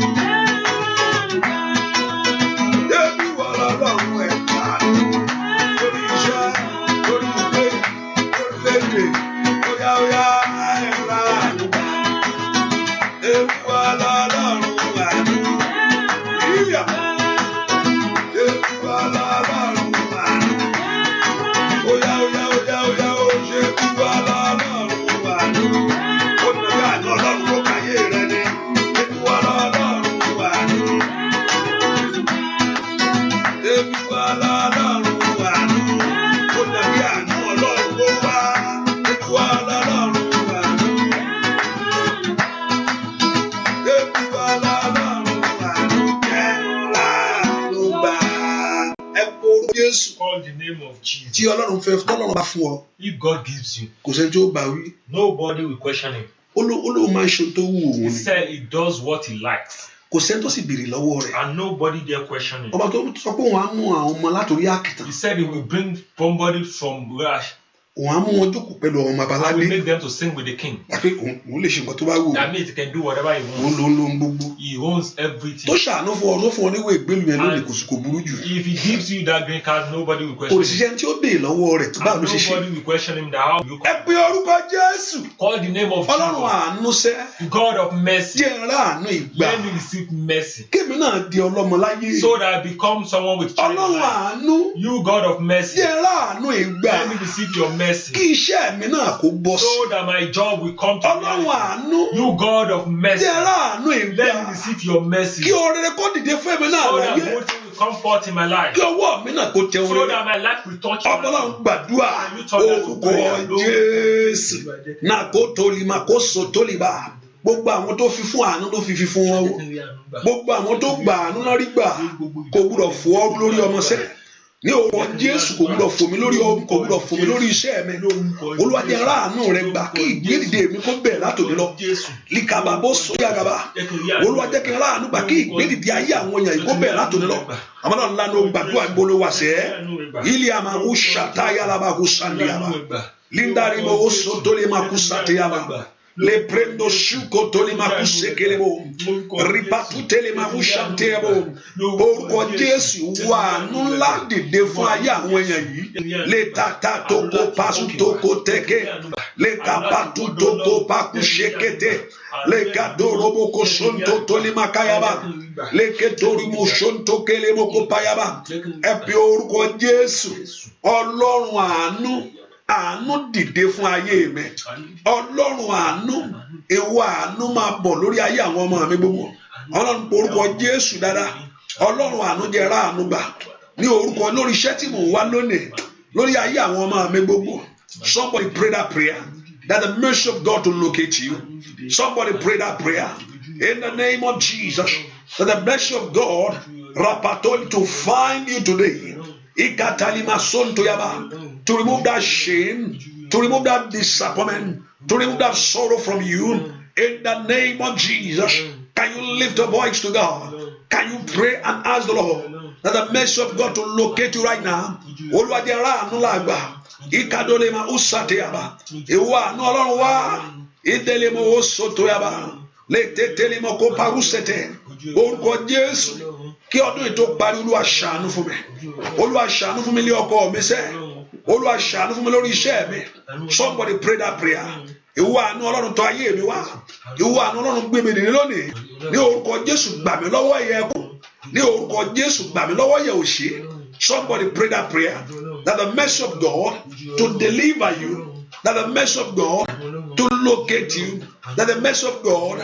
Débí wọ lọ́lọ́run ẹ̀ka àánú. Lórí iṣẹ́, lórí ilé, lórílẹ̀-èdè, óyá, óyá, ẹ̀rọ àánú. Débí wọ lọ́lọ́run àánú. Ìyá. Débí wọ lọ́lọ́run àánú. Óyá, óyá, óyá, óyá, ó ṣe bí wọ lọ́lọ́run àánú. Ó nàbí àánú Ọlọ́run kó káyé rẹ ni. Débí wọ lọ́lọ́run àánú. Débí wọ lọ́lọ́run àánú. Ó nàbí àánú Ọlọ́run kó wá. Débí wọ lọ́lọ́run àánú. Débí wọ lọ́lọ́run àánú. Jẹ́ ráàánú gbà. Ẹ kó orúkọ Jésù. Call the name of Jesus. Tí Ọlọ́run fẹ́, tọ́lọ́run bá fún ọ, If God gives you, kò sẹ́ni tí ó bá wí. Nobody will question him. Ó lóun máa ń ṣe ohun tó wù òun He ni. said he does what he likes, Kò sẹ́ni tó sì béèrè lọ́wọ́ rẹ̀. And nobody there question him. Ọba tó sọ pé òun á mú àwọn ọmọ látòrí àkìtàn He said he will bring somebody from where Òun á mú wọn jókòó pẹ̀lú ọmọ I abaládé. will make them to sing with the king. Àpé òun lè ṣe nǹkan tó bá wù ú. That means he can do whatever he Òun wants. ló ń lo ohun gbogbo. He owns Tó everything. ṣàánú fún ọ, tó fún ọ níwèé ìgbélú yẹn lónìí, And kò sí, kò burú jù. if he gives you that green card, nobody will Kò question sì him. ṣiṣẹ́ tí ó béè lọ́wọ́ rẹ̀ tó báwo And ló ṣe ṣe. nobody will question him that how you Ẹ pe orúkọ Jésù. Call the name of Ọlọ́run Jesus, àánú sẹ́. the God of mercy. Jẹ́ n ráàánú ìgbà. Let me receive mercy Kémi náà di ọlọ́mọ láyé. so that I become someone with children. Ọlọ́run àánú. You, God of mercy, Jẹ́ n ráàánú ìgbà. let me receive your mercy Kí iṣẹ́ mi náà kó bọ́ sí. so that my job will come to Ọlọ́run reality. àánú. You, God of mercy, Jẹ́ n ráàánú ìgbà. let me receive your mercy Kí oore kó dìde fún èmi náà so that láyé. good thing will come forth in my life, Kí ọwọ́ mi náà kó tẹ so oore. that my life will touch Ọlọ́run, gbàdúrà. Orúkọ Jésù. Nàkó tolima kó so toliba. Gbogbo àwọn tó fi fún àánú ló fi fún wọn o. Gbogbo àwọn tó gbà àánú náà rí gbà. Kò gbúdọ̀ fò ọ́ lórí ọmọ sẹ́. Ní orúkọ Jésù, kò gbúdọ̀ fò mí lórí ọmọ, kò gbúdọ̀ fò mí lórí iṣẹ́ mi. Olúwa, jẹ́ ráàánú rẹ gbà kí ìgbédìde mi kó bẹ̀rẹ̀ látòní lọ. Likaba bó sóyàgàbà. Olúwa, jẹ́ kí n ráàánú gbà kí ìgbédìde ayé àwọn èèyàn yìí kó bẹ̀rẹ̀ látòní lọ. Àmọ́ náà lánàá, gbàdúrà gbólówà sẹ́. Ilé àmàkù ṣàtàyàlàbàkù sàndìyàbà. Lindarimo osotole makusateyaba. Le prendo shuko tole makusekelebo. Ripatutele makushanteabo. Orúkọ Jésù, wà àánú ńlá dìde fún ayé àwọn èèyàn yìí. Le tata toko pasu toko teke. Le kapatu toko paku shekete. Le kadoroboko sonto tole makayaba. Le ketorimo sonto kelemoko payaba. Ẹ pe orúkọ Jésù. Ọlọ́run àánú, àánú dìde fún ayé mi. Ọlọ́run àánú, ìwọ àánú, máa bọ̀ lórí ayé àwọn ọmọ mi gbogbo. Ọlọ́run, orúkọ Jésù dáadáa. Ọlọ́run àánú, jẹ́ ráàánú gbà ní orúkọ lórí iṣẹ́ tí mò ń wá lónìí, lórí ayé àwọn ọmọ mi gbogbo. Somebody pray that prayer, that the mercy of God to locate you. Somebody pray that prayer in the name of Jesus, that the mercy of God rapatoli to find you today. Ikatalima sontoyaba, to remove that shame, to remove that disappointment, to remove that sorrow from you in the name of Jesus. Can you lift a voice to God? Can you pray and ask the Lord that the mercy of God to locate you right now? Olúwa, jẹ́ ráàánú làgbà. Ikadolema usateyaba. Ìwọ àánú Ọlọ́run wá. Ìdẹ́lẹ́mọ̀ ó sotoyaba. Lè tètèlémọ̀ kó parúsẹ̀tẹ̀. Orúkọ Jésù. Kí ọdún yìí tó parí, Olúwa, ṣàánú fún mi. Olúwa, ṣàánú fún mi lé ọkọ mi sẹ́. Olúwa, ṣàánú fún mi lórí iṣẹ́ mi. Somebody pray that prayer. Ìwọ àánú Ọlọ́run, tọ̀ ayé mi wá. Ìwọ àánú Ọlọ́run, gbé mi nìyí lónìí. Ní orúkọ Jésù, gbà mí lọ́wọ́ ìyà ẹkún. Ní orúkọ Jésù, gbà mí lọ́wọ́ ìyà òṣì. Somebody pray that prayer, that the mercy of God to deliver you, that the mercy of God to locate you, that the mercy of God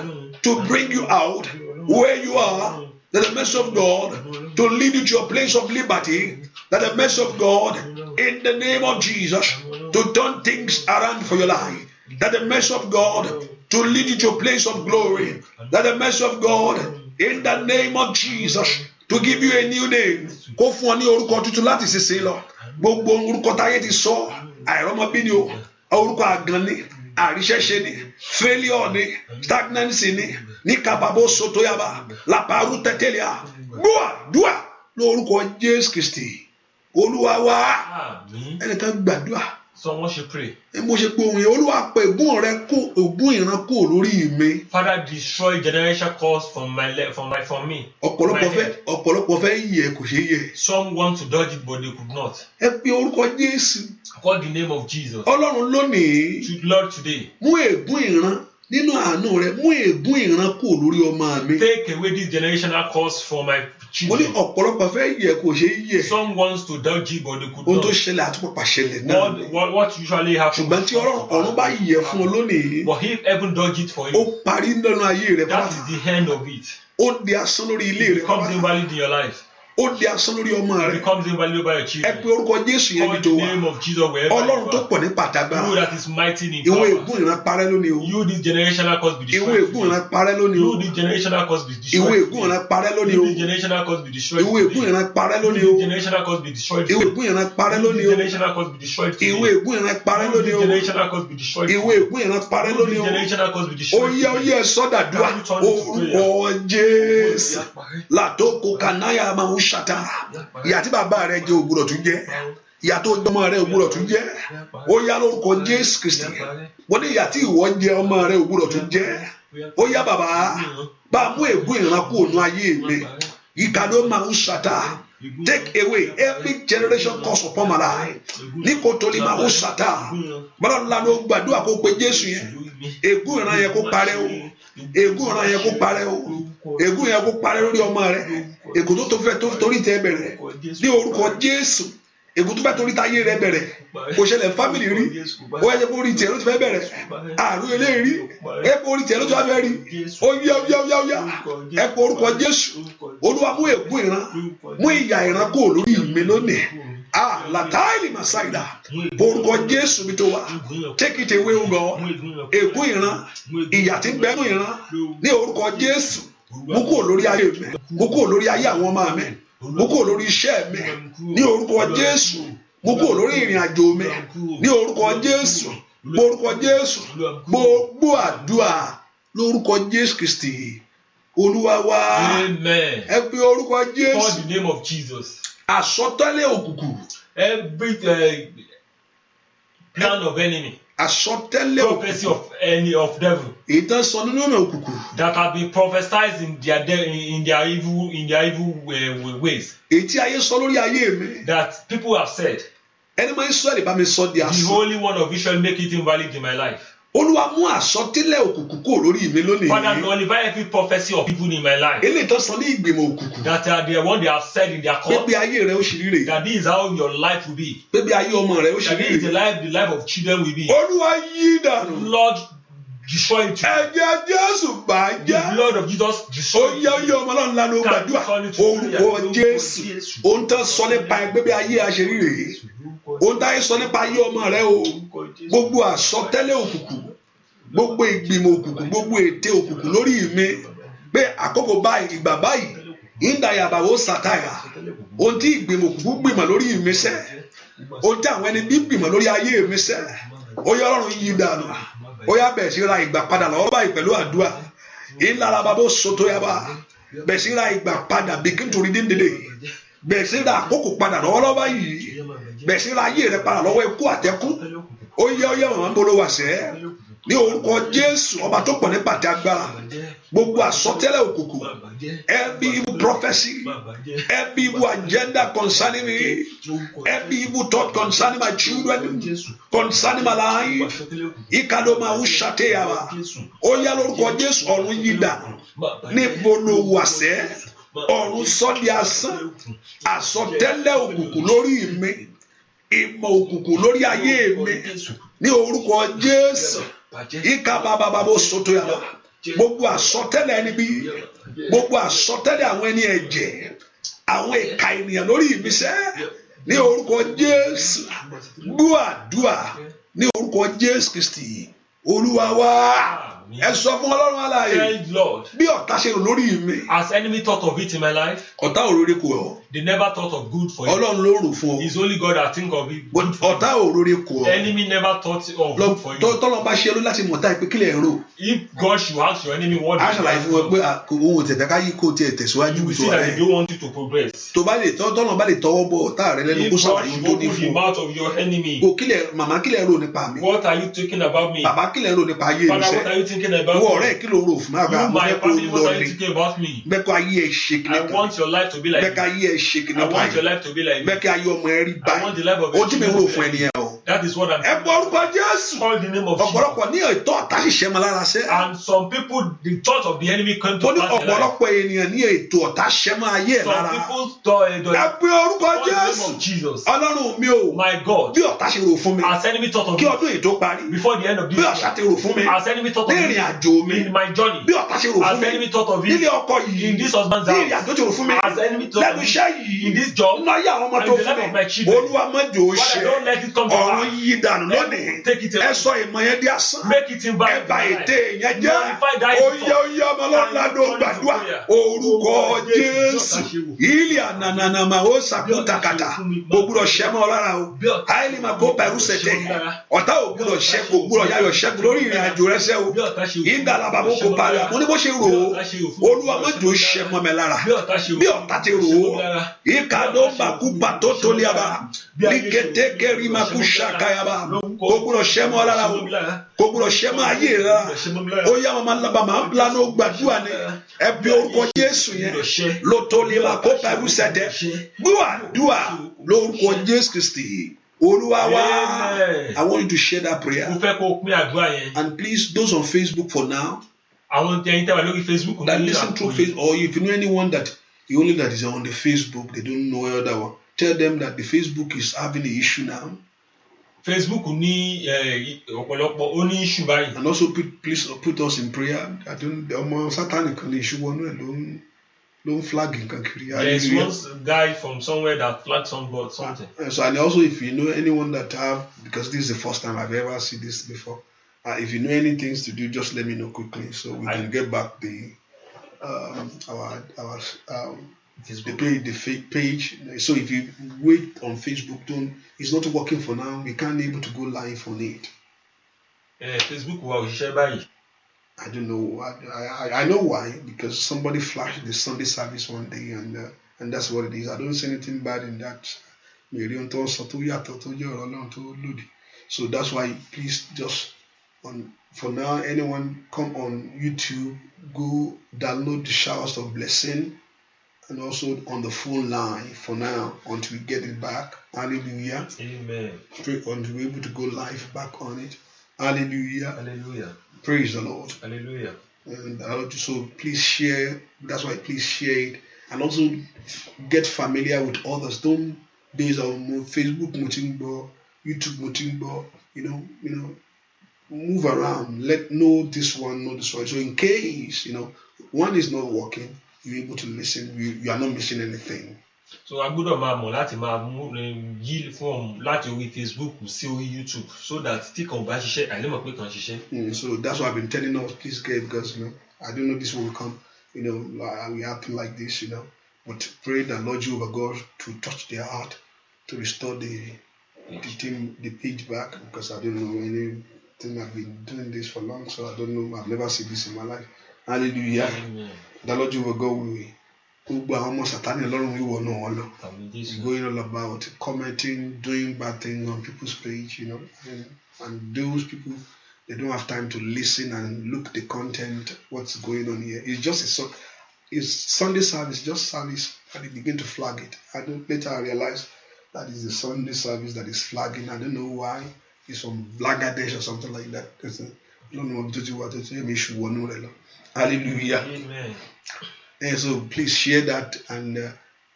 to bring you out where you are, that the mercy of God to lead you to your place of liberty, that the mercy of God in the name of Jesus to turn things around for your life, that the mercy of God to lead you to a place of glory, that the mercy of God in the name of Jesus to give you a new name. Kó fún ọ ní orúkọ tuntun láti ṣiṣẹ́ lọ. Gbogbo orúkọ táyé ti sọ, àìrọ́mọbí ni o, orúkọ àgàn ni, àríṣẹ́ṣe ni, failure ni, stagnancy ni, ní kábàbọ̀ sotoyaba làpárù tẹ́tẹ́lẹ̀ gbọ́ àdúrà lórúkọ Jésù Kristi Olúwa wa. Àmín. Ẹnìkan gbàdúrà. Someone should pray. Mo ṣe pé ohun yẹn, Olúwa, pa ègún rẹ kó, ègún ìran kó lórí mi. Father, destroy generation curse from my from my from me. Ọ̀pọ̀lọpọ̀ My fẹ́ head. Ọ̀pọ̀lọpọ̀ fẹ́ yẹ, kò ṣeé yẹ. Some want to dodge it, but they could not. Ẹ pe orúkọ Jésù. Call the name of Jesus. Ọlọ́run, lónìí, To Lord today, mú ègún ìran nínú àánú rẹ, mú ègún ìran kó lórí ọmọ mi. Take away this generational curse from my Mo ní children. ọ̀pọ̀lọpọ̀ fẹ́ yẹ, kò ṣeé yẹ. Some wants to dodge it, but they could Ohun tó not. ṣẹlẹ̀ àti pàpà ṣẹlẹ̀ náà. What usually happens? Ṣùgbọ́n tí Ọlọ́run ọ̀run bá yẹ fún ọ lónìí, But if heaven dodge it for ó you, parí nínú ayé rẹ that pátá. is the end of it. Ó di asán lórí ilé It rẹ becomes pátá. invalid in your life. Ó di asán lórí ọmọ It rẹ. becomes invalid by your Ẹ children. pe orúkọ Jésù yẹn Call bí tó the wà. name of Jesus wherever Ọlọ́run you tó are. pọ̀ ní pàtàgbára, You that is mighty in ìwọ power. ègún ìran, parẹ́ lónìí o. You, this generational curse, be Ìwọ destroyed ègún today. ìran, parẹ́ lónìí o. You, this generational curse, be Ìwọ destroyed ègún today. ìran, parẹ́ lónìí You, o. this generational curse, be destroyed Ìwọ ègún today. ìran, parẹ́ You, lónìí o. this generational curse, be destroyed Ìwọ today. ègún ìran, parẹ́ You, lónìí this o. generational curse, be destroyed Ìwọ today. ègún ìran, parẹ́ You, lónìí this o. generational curse, be destroyed Ìwọ today. ègún ìran, parẹ́ You, lónìí this o. generational curse, be Ó destroyed yẹ, ó today. yẹ, sọ́dàdúrà. Can you turn it to prayer? Orúkọ Jésù. Látòkò kanáyà máa ń ṣàtà. Ìyà tí bàbá rẹ jẹ ò gbọdọ̀ tún jẹ. Ìyà tó jẹ ọmọ rẹ ò gbúdọ̀ tún jẹ. Ó yá, lórúkọ Jésù Kristi. Wọ́n ní ìyà tí ìwọ jẹ, ọmọ rẹ ò gbúdọ̀ tún jẹ. Ó yá, bàbá, bá a mú ègún ìran kúrò nínú ayé mi. Ìkàdó máa ń ṣàtà. Take away every generation curse upon my life. Ní kò tó lè máa ń ṣàtà. Bọ́lá ńlá ló gbàdúrà kó pe Jésù yẹn. Ègún ìran yẹn kó parẹ́ o. Ègún ìran yẹn kó parẹ́ o. Ègún yẹn kó parẹ́ lórí ọmọ rẹ. Ègún tó fẹ́ torí tẹ bẹ̀rẹ̀. Ní orúkọ Jésù. Ègún tó fẹ́ torí táyé rẹ bẹ̀rẹ̀. Kò ṣẹlẹ̀ family rí. Ó yẹ kó rí tiẹ̀ ló ti fẹ́ bẹ̀rẹ̀. Àrùn eléyìí rí. Ẹ kó orí tiẹ̀ ló ti wá fẹ́ rí. Ó yá, ó yá, ó yá, ó yá. Ẹ kó orúkọ Jésù. Olúwa, mú ègún ìran. Mú ìyà ìran kúrò lórí mi lónìí. Ah, làtáìlì màsáìdà. Orúkọ Jésù mi tó wà. Take it away, O God. Ègún ìran. Ìyà tí ń bẹ́nu ìran. Ní orúkọ Jésù. Mú kúrò lórí ayé mi. Mú kúrò lórí ayé àwọn ọmọ mi. Mú kúrò lórí iṣẹ́ mi. Ní orúkọ Jésù. Mú kúrò lórí ìrìn àjò mi. Ní orúkọ Jésù. Orúkọ Jésù. Gbogbo àdúrà lórúkọ Jésù Kristi. Olúwa wa. Amen. Ẹ pe orúkọ Call Jésù. the name of Jesus. Àsọtẹ́lẹ̀ òkùnkùn. Every plan of enemy, Àsọtẹ́lẹ̀ òkùnkùn. Prophecy of any of devil Èyí tán sọ nínú ọ̀nà òkùnkùn. That have been prophesied in their evil ways Èyí tí ayé sọ lórí ayé mi. That people have said. Ẹni máa ń sọ ẹ̀ lè bá mi sọ di The asán. Holy One of Israel make it invalid in my life. Olúwa, mú àsọtẹ́lẹ̀ òkùnkùn kúrò lórí mi lónìí. Father, nullify every prophecy of evil in my life Eléyìí tán sọ ní ìgbìmọ̀ òkùnkùn. That are the one they have said in their Pé court bí ayé rẹ ó ṣe rí rèé. That this is how your life will be. Pé bí ayé ọmọ rẹ ó ṣe That rí this is rèé. the life of children will be. Olúwa, yí dànù. Lord, destroy it. Ẹ̀jẹ̀ Jésù bàjẹ́. The blood of Jesus Ó destroy yá, ó yá, ọmọ náà ńlá ló gbàdúrà. Orúkọ Jésù. Ohun tán sọ nípa ẹgbẹ́ bí ayé àṣírí rèé. Ohun táyé sọ nípa ayé ọmọ rẹ o. Gbogbo àsọtẹ́lẹ̀ òkùnkùn. Gbogbo ìgbìmọ̀ òkùnkùn. Gbogbo ète òkùnkùn lórí mi. Pé àkókò báyìí, ìgbà báyìí. Ìdàyàbàwò sàtáyà. Ohun tí ìgbìmọ̀ òkùnkùn gbìmọ̀ lórí mi sẹ́. Ohun tí àwọn ẹni bí gbìmọ̀ lórí ayé mi sẹ́. Ó yá, Ọlọ́run yí dànù. Ó yá, bẹ̀rẹ̀ sí ra ìgbà padà lọ́wọ́ báyìí pẹ̀lú àdúrà. Ìlara bàbá soto yaba. Bẹ̀rẹ̀ sí ra ìgbà padà, begin to redeem the day. Bẹ̀rẹ̀ sí ra àkókò padà lọ́wọ́lọ́wọ́ báyìí. Bẹ̀rẹ̀ sí ra ayé rẹ padà lọ́wọ́ ikú àtẹ́kùn. Ó yá, ó yá, màmá ń bolo wà sẹ́. Ní orúkọ Jésù, ọba tó pọ̀ ní pàtẹ agbára. Gbogbo àsọtẹ́lẹ̀ òkùnkùn. Every evil prophecy. Every evil agenda concerning me. Every evil thought concerning my children. Concerning my life. Ìkàdó máa ń ṣàtẹ̀yàwá. Ó yá, lórúkọ Jésù, ọ̀run yí dànù. Níbo ló wà sẹ́? Ọ̀run sọ di asán. Àsọtẹ́lẹ̀ òkùnkùn lórí mi. Ìmọ̀ òkùnkùn lórí ayé mi. Ní orúkọ Jésù. Ìka bàbá bàbá soto yàrá. Gbogbo àsọtẹ́lẹ̀ ẹni bí. Gbogbo àsọtẹ́lẹ̀ àwọn ẹni ẹ̀jẹ̀. Àwọn ìka ènìyàn lórí mi sẹ́. Ní orúkọ Jésù. Gbọ́ àdúrà ní orúkọ Jésù Kristi. Olúwa wa. Ẹ sọ fún Ọlọ́run alààyè. Tell Lord, Bí ọ̀tá ṣe rò lórí mi. As enemy thought of it in my life, Ọ̀tá ò rore kò ọ́. They never thought of good for you. Ọlọ́run ló rò fún ọ. It's only God that think of it. Good for you. Ọ̀tá ò rore kò ọ́. Enemy never thought of good for you. Tọ́lọ́ bá ṣe ló láti mọ̀ táyì pé kílẹ̀ ń rò. If God should ask your enemy what Á ṣàlàyé fún wọn pé òun ò tẹ̀tẹ̀ ká yí kó tiẹ̀ tẹ̀síwájú you will tó see that rẹ̀. they don't want you to progress. Tó bá lè tọ́lọ́ bá lè tọwọ́ bọ ọ̀tá rẹ lẹ́nu If kó God ṣàlàyé should tó ní open fún the ọ. mouth of your enemy, Kò kílẹ̀ màmá, kílẹ̀ rò nípa mi? What are you thinking about me? Bàbá, kílẹ̀ rò nípa ayé mi Father, sẹ́? what are you thinking about Ìwọ me? ọ̀rẹ́, kí ló rò fún mi? Àgbà You, mo my fẹ́ kó family, lọ what are you ni. thinking about me? Bẹ́ẹ̀ kó ayé ẹ̀ ṣe kìnnì I kan. want your life to be like Bẹ́ẹ̀ ká me. ayé ẹ̀ ṣe kìnnì I want báyìí. your life to be like me. Bẹ́ẹ̀ kí ayé ọmọ ẹ rí I want the life of báyìí. your Ohun tí mi ń rò fún ẹnìyẹn o. That is what I'm Ẹ gbọ́ orúkọ Jésù. Call the name of Jesus. Ọ̀pọ̀lọpọ̀ ní ètò ọ̀tá ṣiṣẹ́ mọ́ lára sẹ́. And some people, the thought of the enemy came to Mo ní pass their life. ọ̀pọ̀lọpọ̀ ènìyàn ní ètò ọ̀tá ṣẹ́ mọ́ ayé ẹ̀ Some lára. people thought, Ẹ pe orúkọ call the name Jésù. of Jesus. Ọlọ́run mi o. My God, Bí ọ̀tá ṣe rò fún mi. As enemy thought of Kí me ọdún yìí tó parí. Before the end of this Bí year, ọ̀tá ti rò fún mi. As enemy thought of Ní me ìrìn àjò mi. In my journey, Bí ọ̀tá ṣe rò as fún mi. enemy thought of it Nílé ọkọ yìí. in this husband's Ní ìrìn house, àjò tó rò fún mi. As enemy thought Lẹ́nu of it iṣẹ́ yìí. in this job, Nínú ayé àwọn ọmọ and tó in the fún life of mi. my children. Olúwa, má jò ó Father, ṣe. don't let it come to Ọ̀run pass. yí dànù lónìí. Take it away. Ẹ sọ ìmọ̀ yẹn di asán. Make it invalid. Ẹ bà ète yẹn jẹ́. Nullify that Ó evil yá, ó yá ọmọ Ọlọ́run ládùn gbàdúrà. Orúkọ Jésù. Ilé ànànàmà ó sàkútakàtà. Kò gbúdọ̀ ṣẹ́ mọ́ ọ lára o. Àìlè máa kó pẹ̀lú sẹ̀tẹ̀. Ọ̀tá ò gbúdọ̀ ṣẹ́, kò gbúdọ̀ yáyọ̀ ṣẹ́gun lórí ìrìn àjò rẹ sẹ́ o. Ìgbà làbàbò kò parí. Mo ní bó ṣe rò ó. Olúwa má jò ṣẹ́ mọ́ mi lára. Bí ọ̀tá ti rò ó. Ìkàdó màkúpa tó tóliaba. Líkétékèrí màkú ṣàkàyàbá. Kò gbúdọ̀ ṣẹ́ mọ́ ọ lára o. Kò gbúdọ̀ ṣẹ́ mọ́ ayé rẹ lára. Ó yá màmá màmá lánà gbàdúrà ni. Ẹ bí orúkọ Jésù yẹn. Lótólíba kó pẹ̀lú sẹ̀tẹ̀. Gbúàdúà lórúkọ Jésù Kristi. Olúwa wa. Amen. I want you to share that prayer. Mo fẹ́ kó o pín àdúrà yẹn. And please, those on Facebook for now, Àwọn ẹ̀yin tẹ́ wà lórí Facebook that ní listen through àkókò yìí. Facebook, or if you know anyone that the only that is on the Facebook, they don't know other one. Tell them that the Facebook is having an issue now. Facebook ní ọ̀pọ̀lọpọ̀ ó ní issue báyìí. And also please put us in prayer. I don't, ọmọ Sátánì kan ní issue wọnú ẹ̀ ló ń flag nǹkan kiri. There is Hallelujah. one guy from somewhere that flagged some board something. So and also if you know anyone that have, because this is the first time I've ever seen this before. If you know any things to do, just let me know quickly so we can get back the our the Facebook. page, the fake page. So if you wait on Facebook, don't, it's not working for now. We can't able to go live on it. Facebook wa ò ṣiṣẹ́ báyìí. I don't know. I know why, because somebody flashed the Sunday service one day and that's what it is. I don't see anything bad in that. Mi ò rí ohun tó ń sọ tó yàtọ̀ tó jẹ́ ọ̀rọ̀ Ọlọ́run tó lòdì. So that's why, please, just on for now, anyone come on YouTube, go download the Showers of Blessing, and also on the phone line for now until we get it back. Hallelujah. Amen. Pray until we're able to go live back on it. Hallelujah. Hallelujah. Praise the Lord. Hallelujah. And so please share. That's why please share it, and also get familiar with others. Don't base on Facebook mo ti ń gbọ́, YouTube mo ti ń gbọ́. Move around. Let know this one, know this one. So in case one is not working, you're able to listen. You are not missing anything. So a gbọ́dọ̀ máa mọ̀ láti máa mú yí from láti orí Facebook sí orí YouTube so that tí kan ò bá ṣiṣẹ́ àìlèmọ̀ pé kan ṣiṣẹ́. So that's why I've been telling us, please get, because I don't know this will come, like, we happen like this. But pray that Lord Jehovah God to touch their heart, to restore the team, the page back, because I don't know anything. I've been doing this for long, so I don't know. I've never seen this in my life. Hallelujah. Amen. The Lord Jehovah God will gbogbo àwọn ọmọ Sátánì Ọlọ́run wíwọ náà wọn lọ. Àmín Jésù. Going all about commenting, doing bad things on people's page, and those people, they don't have time to listen and look the content, what's going on here. It's just it's Sunday service, just service, and they begin to flag it. I don't later I realized that is the Sunday service that is flagging. I don't know why. It's from Bangladesh or something like that. I don't know what to do, what to do. Hallelujah. Amen. And so please share that and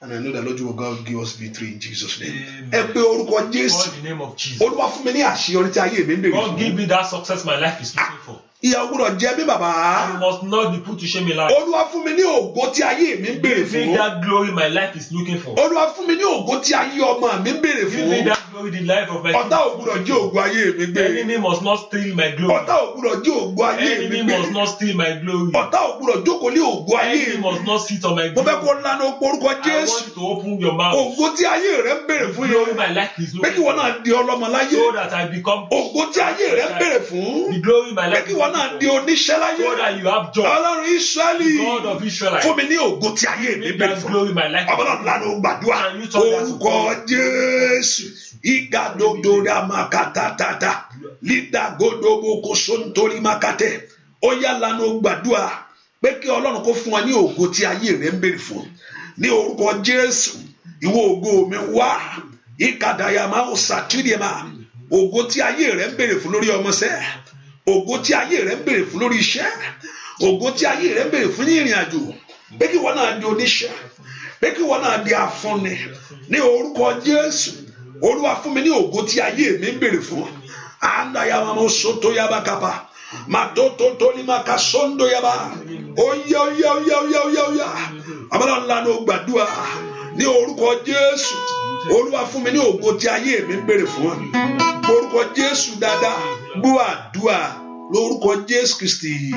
I know that Lord will God give us victory in Jesus' name. Amen. Ẹ pé orúkọ Jésù. Call the name of Jesus. Olúwa fún mi ní àṣeyọrí tí ayé mi ń béèrè God give fún. me that success my life is looking for. Ìyà ò gbọ́dọ̀ jẹ mí bàbá. You must not be put to shame in life. Olúwa fún mi ní ògo tí ayé mi ń béèrè Give me fún. that glory my life is looking for. Olúwa fún mi ní ògo tí ayé ọmọ mi ń béèrè Give me fún. that glory the life of my Ọ̀tá ò gbọ́dọ̀ jí ògo ayé mi gbé. Enemy must not steal my glory. Ọ̀tá ò gbọ́dọ̀ jí ògo ayé mi Enemy gbé. must not steal my glory. Ọ̀tá ò gbọ́dọ̀ jókòó lé ògo ayé Enemy mi. must not sit on my Mo fẹ́ glory. kó lanu orúkọ I Jésù. want you to open your mouth. Ògo tí ayé rẹ ń béèrè fún Glory yẹn. my life is Pé kí looking wọ́n for. náà di ọlọ́mọ láyé. So that I become Ògo tí ayé rẹ ń béèrè fún. the glory my Pé life kí is wọ́n náà looking di for. oníṣẹ́ láyé. So that you have joy. Ọlọ́run Ísírẹ́lì. God of Israel. Fún mi ní ògo tí ayé mi Give ń me béèrè that fún. glory my life. Ọmọ náà lanu gbàdúrà. Can you talk that to Orúkọ God? Jésù. Ìgàdódòdà màkàtàtàtà. Lídàgódòbò sóńtórí mákàtẹ. Ó yá lanu gbàdúrà. Pé kí Ọlọ́run kó fún wa ní ògo tí ayé rẹ ń béèrè fún. Ní orúkọ Jésù. Ìwọ ògo mi wá. Ìkàdàyàmá ó sàtìrìmà. Ògo tí ayé rẹ ń béèrè fún lórí ọmọ sẹ́. Ògo tí ayé rẹ ń béèrè fún lórí iṣẹ́. Ògo tí ayé rẹ ń béèrè fún ní ìrìn àjò. Pé kí ìwọ náà di oníṣẹ́. Pé kí ìwọ náà di afúnni. Ní orúkọ Jésù. Olúwa fún mi ní ògo tí ayé mi ń béèrè fún. Andayama soto yaba kapa. Matoto toli maka sondo yaba. Oya oya oya oya oya oya. Àbálà ńlá ló gbàdúrà. Ní orúkọ Jésù. Olúwa fún mi ní ògo tí ayé mi ń béèrè fún. Orúkọ Jésù dáadáa. Gbọ́ àdúrà lórúkọ Jésù Kristi.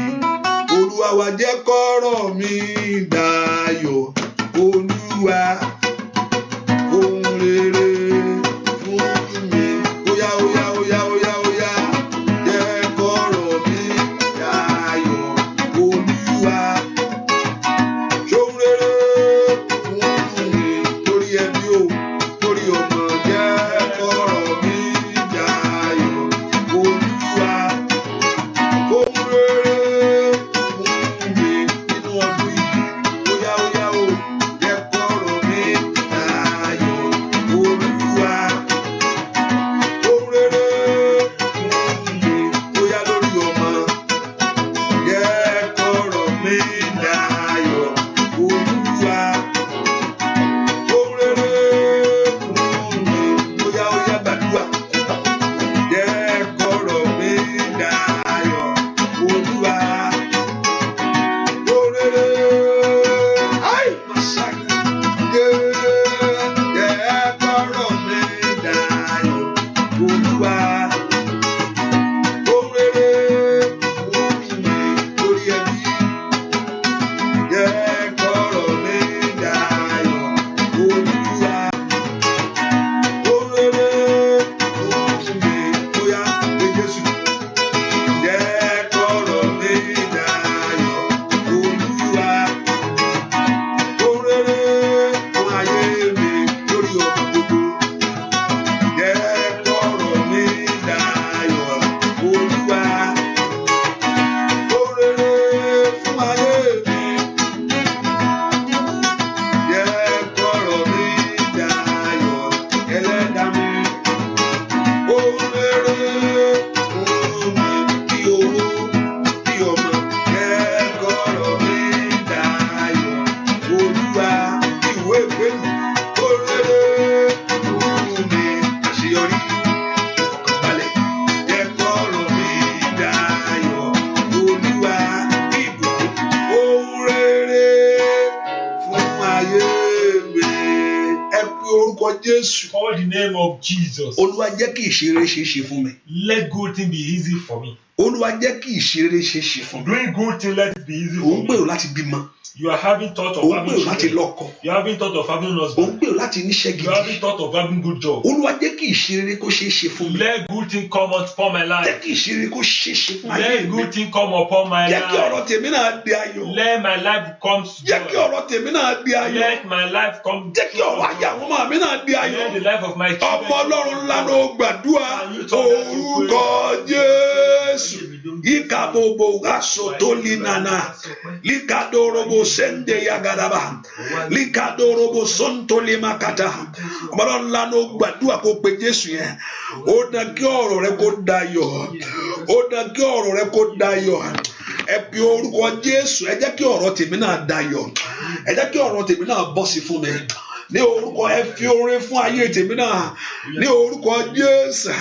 Olúwa. Olúwa wa jẹ́ kọ́rọ̀ mi dayọ̀. Olúwa ohun rere fún mi. Óyá óyá óyá óyá óyá, jẹ́ kọ́rọ̀ mi dayọ̀. Olúwa ṣohun rere fún mi lórí ẹbí o, lórí ọmọ, jẹ́ kọ́rọ̀ mi dayọ̀. Olúwa ohun rere fún mi nínú ọdún yìí. Óyá óyá o, jẹ́ kọ́rọ̀ mi dayọ̀. Olúwa ohun rere fún mi. Óyá lórí ọmọ, jẹ́ kọ́rọ̀ mi dayọ̀. Olúwa ohun rere fún mi. Óyá óyá gbàdúrà. Jẹ́ kọ́rọ̀ mi dayọ̀. Olúwa ohun rere. Ai, Màsáyà. Jẹ́ kọ́rọ̀ mi dayọ̀. Olúwa ohun rere fún mi lórí ẹbí. Jẹ́ kọ́rọ̀ mi dayọ̀. Olúwa ohun rere fún mi. Óyá pé Jésù. Jẹ́ kọ́rọ̀ mi dayọ̀. Olúwa ohun rere fún ayé mi lórí ọmọ gbogbo. Jẹ́ kọ́rọ̀ mi dayọ̀. Olúwa ohun rere fún ayé mi. Jẹ́ kọ́rọ̀ mi dayọ̀. Ẹlẹ́dàá mi. Ohun rere fún mi bí owó bí ọmọ. Jẹ́ kọ́rọ̀ mi dayọ̀. Olúwa ìwé ìgbélú. Ohun rere fún mi àṣeyọrí ìfọ̀kànbalẹ̀. Jẹ́ kọ́rọ̀ mi dayọ̀. Olúwa ìbùkún. Ohun rere fún ayé mi. Ẹ pe orúkọ Jésù. Call the name of Jesus. Olúwa jẹ́ kí ìṣeré ṣe é ṣe fún mi. Let good thing be easy for me. Olúwa jẹ́ kí ìṣeré ṣe é ṣe fún mi. Doing good thing, let it be easy Ò ń for me. gbèrò láti bímọ. You are having thought Ò of ń having gbèrò láti children. lọ́kọ. You are having thought of having Ò ń husband. gbèrò láti níṣẹ́ You gidi. are having thought of having good job. Olúwa jẹ́ kí ìṣeré kó ṣe é ṣe fún mi. Let good thing come upon my Jẹ́ life. kí ìṣeré kó ṣe é ṣe fún ayé Let mi. good thing come upon my Jẹ́ kí ọ̀rọ̀ life. tèmi náà di ayọ̀. Let my life come to Jẹ́ kí joy. ọ̀rọ̀ tèmi náà di ayọ̀. Let my life come Jẹ́ kí ọ̀rọ̀ ayé àwọn ọmọ mi náà di ayọ̀. Let the life of my children. Ọmọ Ọlọ́run ńlá ló gbàdúrà orúkọ Jésù. Ikabobo asotoli nana. Likadorobo sende yagadaba. Likadorobo sontoli makata. Ọmọ Ọlọ́run ńlá ló gbàdúrà kó pe Jésù yẹn. Ó dá kí ọ̀rọ̀ rẹ kó dayọ̀. Ó dá kí ọ̀rọ̀ rẹ kó dayọ̀. Ẹ pe orúkọ Jésù. Ẹ jẹ́ kí ọ̀rọ̀ tèmi náà dayọ̀. Ẹ jẹ́ kí ọ̀rọ̀ tèmi náà bọ́ sí fún mi. Ní orúkọ, ẹ fi orin fún ayé tèmi náà. Ní orúkọ Jésù,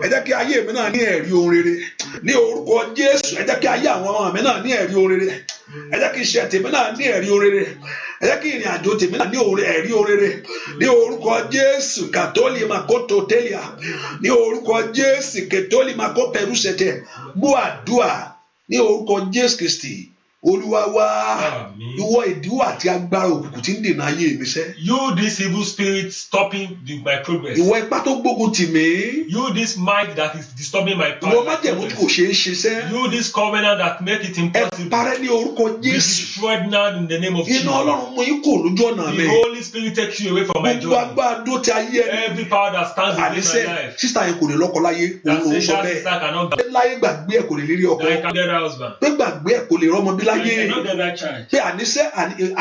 ẹ jẹ́ kí ayé mi náà ní ẹ̀rí ohun rere. Ní orúkọ Jésù, ẹ jẹ́ kí ayé àwọn ọmọ mi náà ní ẹ̀rí ohun rere. Ẹ jẹ́ kí iṣẹ́ tèmi náà ní ẹ̀rí ohun rere. Ẹ jẹ́ kí ìrìn àjò tèmi náà ní ẹ̀rí ohun rere. Ní orúkọ Jésù, kàtólì makoto tẹ́lẹ̀. Ní orúkọ Jésù, kẹtólì mako pẹ̀rúsẹ̀tẹ̀. Gbọ́ àdúà ní orúkọ Jésù Kristi Olúwa wá. Àmín. Ìwọ ìdíwọ́ àti agbára òkùnkùn tí ń dènà ayé mi sẹ́. You, this evil spirit stopping my progress. Ìwọ ipá tó gbógun tì mí. You, this might that is disturbing my path. Ìwọ májẹ̀mú tí kò ṣeé ṣe sẹ́. You, this covenant that make it Ẹ impossible. parẹ́ ní orúkọ Be Jésù. destroyed now in the name of Iná Jesus. Ọlọ́run mú yín kò lójú ọ̀nà mi. The Holy Spirit takes you away from my Gbogbo journey. agbára dó ti ayé ẹni. Every power that stands against Àníṣe my life. sister yẹn kò lè lọ́kọ láyé. Òun That ló ń says sọ that bẹ́ẹ̀. sister cannot Pé láyé gbàgbé ẹ̀ kò lè rí ọkọ. that I can get that husband. Pé gbàgbé ẹ̀ kò lè rọ́mọ bí láyé. I cannot get that child. Pé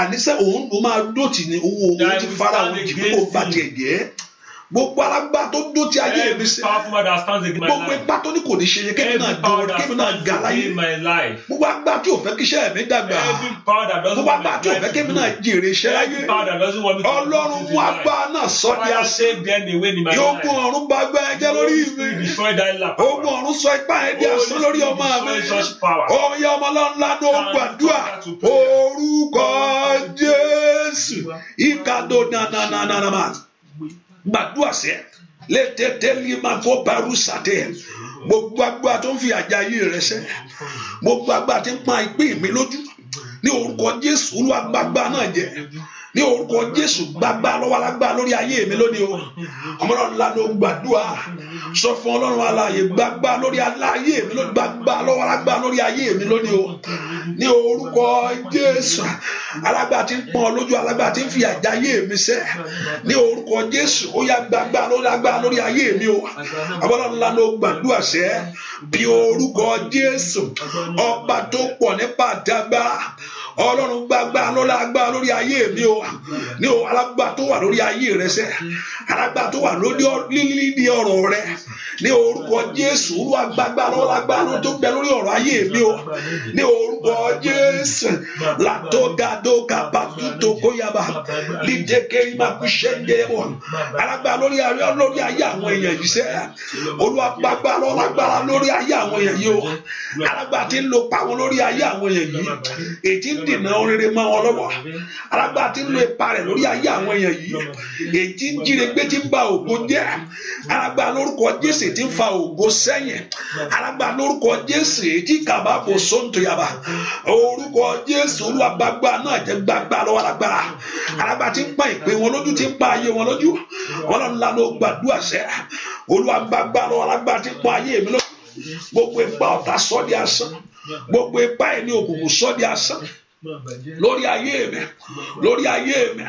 àníṣe òun ló máa dó tì ní òun òun ti fara òun jì pé kò bá tiẹ̀ jẹ́. Gbogbo alágbá tó dó ti ayé mi Every sí. powerful man that stands against my Gbogbo life. ipá tó ní kò ní ṣe yẹ kémi náà Every power dúró that kémi náà stands ga láyé. against my life. Gbogbo agbá tí ò fẹ́ kí iṣẹ́ mi dàgbà. Every power that doesn't Gbogbo want agbá my tí ò life fẹ́ to kémi náà grow. jèrè iṣẹ́ láyé. Every power that doesn't want me to Ọlọ́run do mú agbá náà sọ di Father, asán. take them away in my Yóò gun life. ọ̀run bá gbá ẹjẹ́ lórí mi. Destroy that power. Ogun ọ̀run sọ ipá ẹ̀ di asán lórí ọmọ mi. Destroy such power. Ọ̀yẹ́ ọmọ Ọlọ́run lánàá ó gbàdúrà. Orúkọ Jésù. Ìkàdó nanananama. Gbàdúrà sẹ́. Létètè lima kó parú sàtẹ̀. Gbogbo agbára tó ń fi àjà ayé rẹ ṣẹ́, gbogbo agbára tí ń pa ìpín mi lójú, ní orúkọ Jésù, Olúwa gbàgbà náà jẹ́. Ní orúkọ Jésù, gbàgbà lọ́wọ́ alágbára lórí ayé mi lónìí o. Ọmọ náà lánàá gbàdúrà, sọ fún Ọlọ́run alààyè, gbàgbà lórí ayé mi lónìí, gbàgbà lọ́wọ́ alágbára lórí ayé mi lónìí o. Ní orúkọ Jésù, alágbára tí ń pọ́n lójú, alágbára tí ń fi àjà ayé mi ṣẹ́, ní orúkọ Jésù, ó yá gbàgbà lórí agbára lórí ayé mi o. Ọmọ náà lánàá gbàdúrà sẹ́ bí orúkọ Jésù, ọba tó pọ̀ nípa àdágbára, Ọlọ́run gbàgbà lórí agbára lórí ayé mi o. Ní o alágbára tó wà lórí ayé rẹ sẹ́, alágbára tó wà lórí lílí ọ̀rọ̀ rẹ, ní orúkọ Jésù, Olúwa gbàgbà lọ́wọ́ agbára tó gbẹ lórí ọ̀rọ̀ ayé mi o. Ní orúkọ Jésù, látọ́gàdókà bàtútò kóyàbà lídékè ìmàkúṣẹ́ńdẹ́bọ̀, alágbára lórí ayé àwọn èèyàn yìí sẹ́, Olúwa gbàgbà lọ́wọ́ agbára lórí ayé àwọn èèyàn yìí o. Alágbára tí ń lo pa wọn lórí ayé àwọn èèyàn yìí, èyí ń dènà rere mọ́ wọn lọ́wọ́, alágbára tí ń lo ipa rẹ̀ lórí ayé àwọn èèyàn yìí, èyí tí ń jíire gbé tí ń ba ògo jẹ́, alágbára lórúkọ Jésù tí ń fa ògo sẹ́yìn, alágbára lórúkọ Jésù tí kàbá bò sóńtò yàrá, orúkọ Jésù, Olúwa gbàgbà náà jẹ́, gbàgbà lọ́wọ́ alágbára, alágbára tí ń pa ìpè wọn lójú, tí ń pa ayé wọn lójú. Ọlọ́run lánàá gbàdúrà sẹ́, Olúwa gbàgbà lọ́wọ́ alágbára tí ń pa ayé mi lójú. Gbogbo ipa ọ̀tá sọ́ di asán, gbogbo ipa ẹni òkùnkùn sọ́ di asán lórí ayé mi, lórí ayé mi,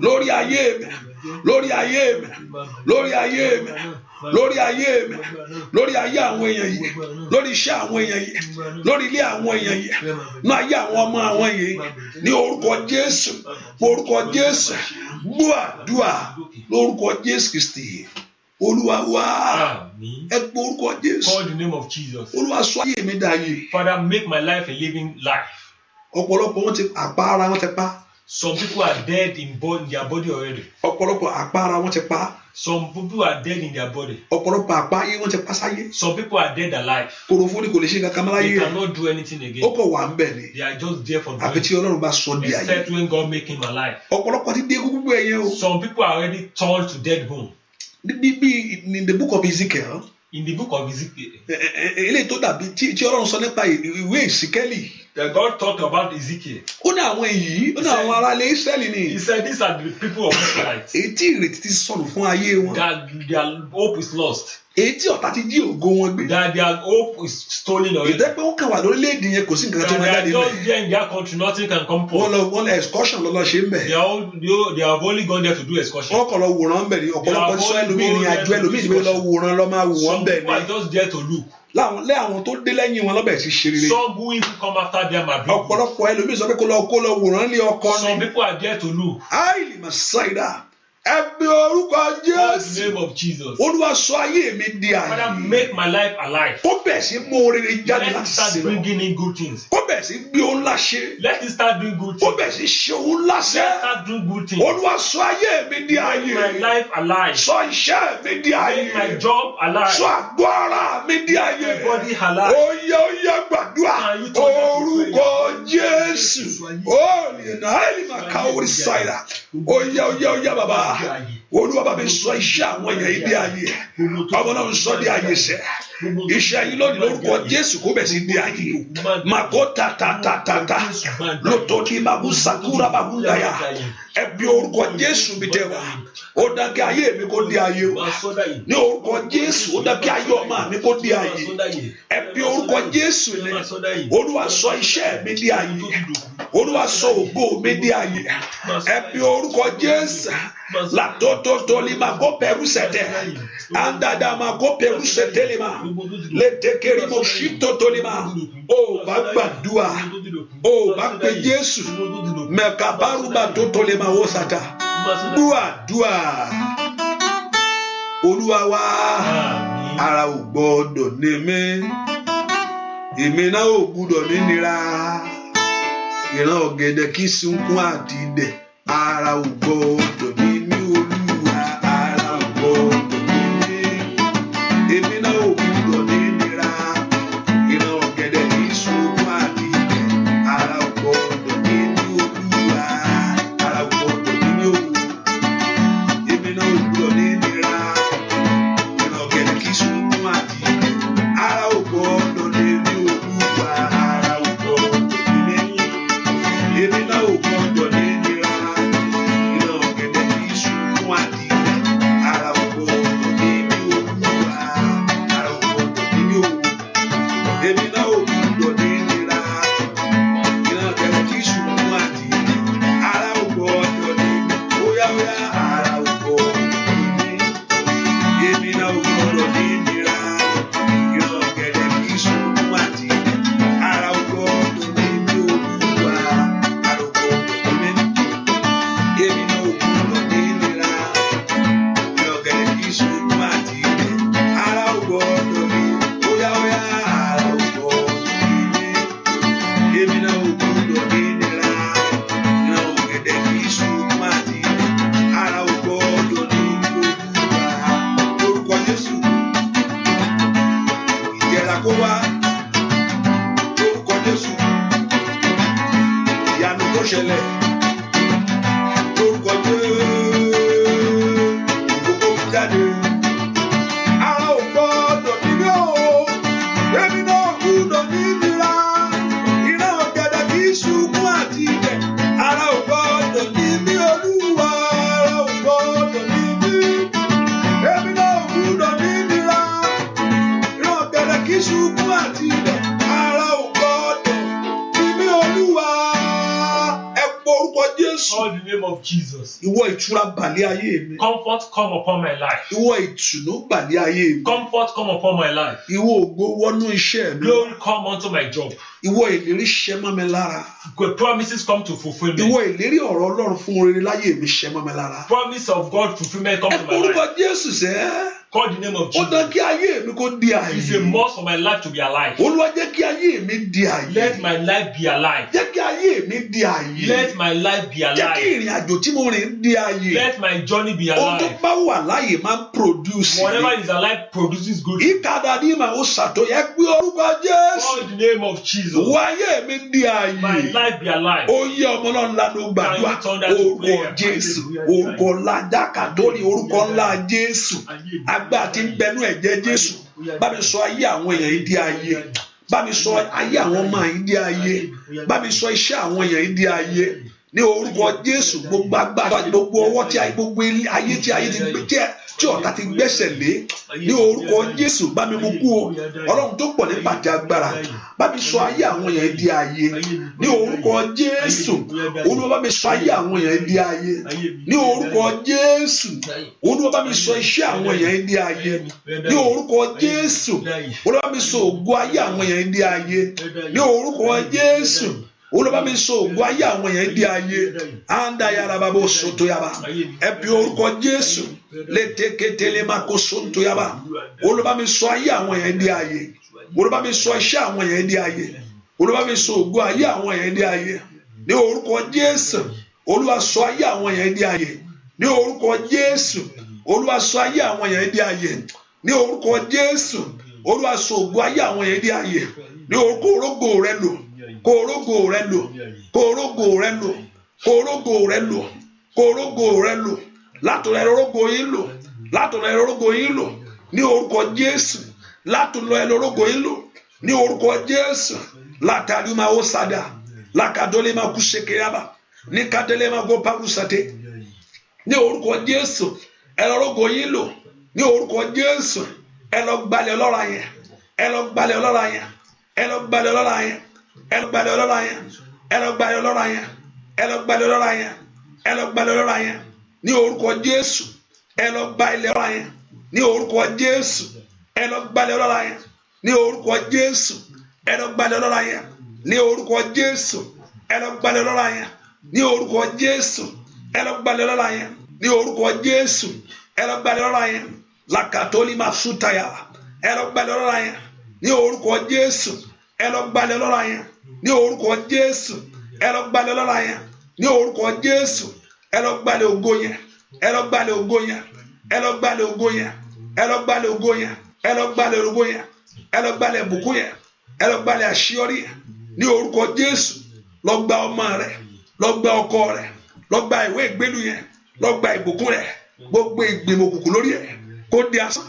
lórí ayé mi, lórí ayé mi, lórí ayé mi, lórí ayé mi, lórí ayé àwọn èèyàn yìí, lórí iṣẹ́ àwọn èèyàn yìí, lórí ilé àwọn èèyàn yìí, ní ayé àwọn ọmọ àwọn yìí, ní orúkọ Jésù, orúkọ Jésù, gbọ́ àdúrà lórúkọ Jésù Kristi Olúwa wá. Ẹ gbọ́ orúkọ Jésù. Call the name of Jesus. Olúwa, sọ ayé mi dààyè. Father, make my life a living life. Ọ̀pọ̀lọpọ̀ wọn ti àpá ara wọn ti pa. Some people are dead in their body already. Ọ̀pọ̀lọpọ̀ àpá ara wọn ti pa. Some people are dead in their body. Ọ̀pọ̀lọpọ̀ àpá ayé wọn ti pa sáyé. Some people are dead alive. Kòròfó ni, kò lè ṣe kankan mọ́ láyé They rẹ̀. cannot do anything again. Ó kọ̀ wà ń bẹ̀ ni. They are just there for Àfi doing. tí Ọlọ́run bá sọ di àyè. Except when God make him alive. Ọ̀pọ̀lọpọ̀ ti dé gbogbo ẹ̀yẹ o. Some people are already turned to dead bone. Bí in the book of Ezekiel, In the book of Ezekiel, eléyìí tó dàbí tí Ọlọ́run sọ nípa ìwé Ìsíkẹ́lì. that God talked about Ezekiel. Ó ní àwọn èyí, ó ní àwọn aráalé Ísírẹ́lì ni. He said these are the people of Israelites Èyí tí ìrètí ti sọnù fún ayé wọn. that their hope is lost. Èyí tí ọ̀tá ti jí ògo wọn gbé. That their hope is stolen already. Ìtẹ́ pé wọ́n kàn wà lórílẹ̀‐èdè yẹn, kò sí nǹkan tó That máa they jáde are níbẹ̀. just there in their country, nothing can come Wọ́n forth. lọ, wọ́n lọ excursion lọ ṣe ń bẹ̀. They have only gone there to do excursion. Wọ́n kàn lọ wòran bẹ̀ ni. Ọ̀pọ̀lọpọ̀ ti sọ ẹlòmíì ìrìn àjò, ẹlòmíì ti lọ wòran, lọ máa wò wọ́n Some bẹ̀ people ni. are just there to look. Láwọn lé àwọn tó dé lẹ́yìn wọn lọ́bẹ̀ sí ṣe rere. Some who even come after them are doing good. Ọ̀pọ̀lọpọ̀ ẹlòmíì sọ pé kó lọ wòran lé ọkọ ni. Some people are there to look. Áìlì màsáìdá, ẹ gbé orúkọ Call the Jésù. name of Jesus. Olúwa, sọ ayé mi di Father, àyè. make my life alive. Kó bẹ̀ sí mú oríire jáde Let it láti start ṣe lọ. bringing in good things. Kó bẹ̀ sí gbé ohun ńlá ṣe. Let it start doing good Kó things. bẹ̀ sí ṣe ohun ńlá ṣe. Let it start doing good things. Olúwa, sọ ayé mi di àyè. Make my life alive. Sọ iṣẹ́ mi di àyè. Make my job alive. Sọ àgọ́ ara mi di àyè. My body alive. Oyè oyè, gbàdúrà. Orúkọ Jésù. Ó lè náà lè máa ká orí ṣáìlà. Oyè oyè oyè, bàbá. Olúwa bá mi sọ iṣẹ́ àwọn èèyàn yìí di àyè. Ọmọ náà ń sọ di àyè sẹ́. Iṣẹ́ yìí lónìí lórúkọ Jésù, kó bẹ̀ sí di àyè. Màkó ta ta ta ta ta. Lótòkì màgúsàkúrà màgúndàyà. Ẹ bí orúkọ Jésù mi tẹ wá. Ó dá kí ayé mi kó di àyè o. Ní orúkọ Jésù, ó dá kí ayé ọmọ mi kó di àyè. Ẹ bí orúkọ Jésù ni. Olúwa, sọ iṣẹ́ mi di àyè. Olúwa, sọ ògo mi di àyè. Ẹ bí orúkọ Jésù. Latototo lima kó pẹ̀rú sẹ̀tẹ̀. Andada ma kó pẹ̀rú sẹ̀tẹ̀ lima. Létekeri mo sí tótó lima. Ó bá gbàdúrà. Ó bá pe Jésù. Mẹ̀kàbárùbà tó tó lima ó sàtà. Dúà dúà. Olúwa wá. Àmín. Ara ò gbọ́dọ̀ ní mí. Èmi náà ò gbúdọ̀ nínira. Ìran ọ̀gẹ̀dẹ̀ kì í sunkún àdìdẹ̀. Ara ò gbọ́dọ̀ ní mí, Olúwa. Ara ò gbọ́dọ̀ ní mí. Èmi náà ò gbúdọ̀ nínira. Ìran ọ̀gẹ̀dẹ̀ kì í sunkún àdìdẹ̀. Ara ò gbọ́dọ̀ ní mí, Olúwa. Ara ò gbọ́dọ̀ ní mí o. Èmi náà ò gbúdọ̀ nínira. Ìran ọ̀gẹ̀dẹ̀ kì í sunkún àdìdẹ̀. Kó ṣẹlẹ̀ lórúkọ Jésù, ògo kó jáde. Ara ò gbọ́dọ̀ ní mí o, èmi náà gbọ́dọ̀ ní nira. Ìran ọ̀gẹ̀dẹ̀ kì í sunkún àti ilẹ̀. Ara ò gbọ́dọ̀ ní mí, Olúwa, ara ò gbọ́dọ̀ ní mí. Èmi náà gbọ́dọ̀ ní nira. Ìran ọ̀gẹ̀dẹ̀ kì í sunkún àti ilẹ̀. Ara ò gbọ́dọ̀ ní mí, Olúwa. Ẹ pọ orúkọ Jésù. Call the name of Jesus. Ìwọ ìtura bàlẹ́ ayé mi. Comfort come upon my life. Ìwọ ìtùnú bàlẹ́ ayé mi. Comfort come upon my life. Ìwọ ògo wọnú iṣẹ́ mi. Glory come unto my job. Ìwọ ìlérí ṣẹ mọ́ mi lára. Good promises come to fulfillment. Ìwọ ìlérí ọ̀rọ̀ Ọlọ́run fún rere láyé mi ṣẹ mọ́ mi lára. Promise of God fulfillment come Ẹ to pọ my orúkọ life. Jésù sẹ́. Call the name of Ó dán Jesus. kí ayé mi kó di àyè. It's a must for my life to be alive. Olúwa, jẹ́ kí ayé mi di àyè. Let my life be alive. Jẹ́ kí ayé mi di àyè. Let my life be Jẹ́ kí alive. ìrìn àjò tí mo rìn di àyè. Let my journey be Ohun tó alive. bá wà láàyè máa ń produce. Whatever is alive produces good. Ìkàdà ní màá ó ṣàtòyẹ gbé orúkọ Jésù. Call the name of Jesus. Wọ ayé mi di àyè. My life be alive. Ó yẹ ọmọ náà ńlá ló gbàdúrà. Orúkọ Jésù, orúkọ ńlá jákàdórí, orúkọ ńlá Jésù, agbára tí ń bẹnu ẹ̀jẹ̀ Jésù, bá mi sọ ayé àwọn èèyàn yìí di ayé, bá mi sọ ayé àwọn ọmọ yìí di ayé, bá mi sọ iṣẹ́ àwọn èèyàn yìí di ayé ní orúkọ Jésù. Gbogbo agbára, gbogbo ọwọ́ tí ayé, gbogbo ayé tí ayé ti gbé tí ọ̀tá ti gbẹ́sẹ̀ lé, ní orúkọ Jésù, bá mi mú kú o. Ọlọ́run tó pọ̀ nípa ti agbára, bá mi sọ ayé àwọn èèyàn di ayé ní orúkọ Jésù. Olúwa, bá mi sọ ayé àwọn èèyàn di ayé ní orúkọ Jésù. Olúwa, bá mi sọ iṣẹ́ àwọn èèyàn di ayé ní orúkọ Jésù. Olúwa, bá mi sọ ògo ayé àwọn èèyàn di ayé ní orúkọ Jésù. Olúwa, bá mi sọ ògo ayé àwọn èèyàn di ayé. Anda yàrá bàbá soto yàrá, ẹ bí orúkọ Jésù léteketele máa kó sonto yàrá. Olúwa, bá mi sọ ayé àwọn èèyàn di ayé. Olúwa, bá mi sọ iṣẹ́ àwọn èèyàn di ayé. Olúwa, bá mi sọ ògo ayé àwọn èèyàn di ayé ní orúkọ Jésù. Olúwa, sọ ayé àwọn èèyàn di ayé ní orúkọ Jésù. Olúwa, sọ ayé àwọn èèyàn di ayé ní orúkọ Jésù. Olúwa, sọ ògo ayé àwọn èèyàn di ayé ní orúkọ. Orógo rẹ lò, kó orógo rẹ lò, kó orógo rẹ lò, kó orógo rẹ lò, kó orógo rẹ lò. Látọ̀rọ̀ ẹ̀rọ orógo yín lò, látọ̀rọ̀ ẹ̀rọ orógo yín lò ní orúkọ Jésù. Látọ̀rọ̀ ẹ̀rọ orógo yín lò ní orúkọ Jésù. Látàrí máa ó sádà lákàdólé máa kú sékèyàbà ní kádélé máa gó pàrùsàté ní orúkọ Jésù. Ẹ̀rọ orógo yín lò ní orúkọ Jésù. Ẹ lọ gbalẹ̀ ọlọ́ra yẹn, ẹ lọ gbalẹ̀ ọlọ́ra yẹn, ẹ lọ gbalẹ̀ ọlọ́ra yẹn, ẹ lọ gbalẹ̀ ọlọ́ra yẹn, ẹ lọ gbalẹ̀ ọlọ́ra yẹn, ẹ lọ gbalẹ̀ ọlọ́ra yẹn, ẹ lọ gbalẹ̀ ọlọ́ra yẹn ní orúkọ Jésù. Ẹ lọ gba ilẹ̀ ọlọ́ra yẹn ní orúkọ Jésù. Ẹ lọ gbalẹ̀ ọlọ́ra yẹn ní orúkọ Jésù. Ẹ lọ gbalẹ̀ ọlọ́ra yẹn ní orúkọ Jésù. Ẹ lọ gbalẹ̀ ọlọ́ra yẹn ní orúkọ Jésù. Ẹ lọ gbalẹ̀ ọlọ́ra yẹn ní orúkọ Jésù. Ẹ lọ gbalẹ̀ ọlọ́ra yẹn lakatoli masutaya. Ẹ lọ gbalẹ̀ ọlọ́ra yẹn ní orúkọ Jésù. Ẹ lọ gbalẹ̀ ọlọ́ra yẹn ní orúkọ Jésù. Ẹ lọ gbalẹ̀ ọlọ́ra yẹn ní orúkọ Jésù. Ẹ lọ gbalẹ̀ ògo yẹn, ẹ lọ gbalẹ̀ ògo yẹn, ẹ lọ gbalẹ̀ ògo yẹn, ẹ lọ gbalẹ̀ ògo yẹn, ẹ lọ gbalẹ̀ ògo yẹn, ẹ lọ gbalẹ̀ ìbùkún yẹn, ẹ lọ gbalẹ̀ àṣeyọrí yẹn ní orúkọ Jésù. Lọ gba ọmọ rẹ, lọ gba ọkọ rẹ, lọ gba ìwé ìgbélú yẹn, lọ gba ìbùkún rẹ. Gbogbo ìgbìmọ̀ òkùnkùn lórí ẹ kó di asán.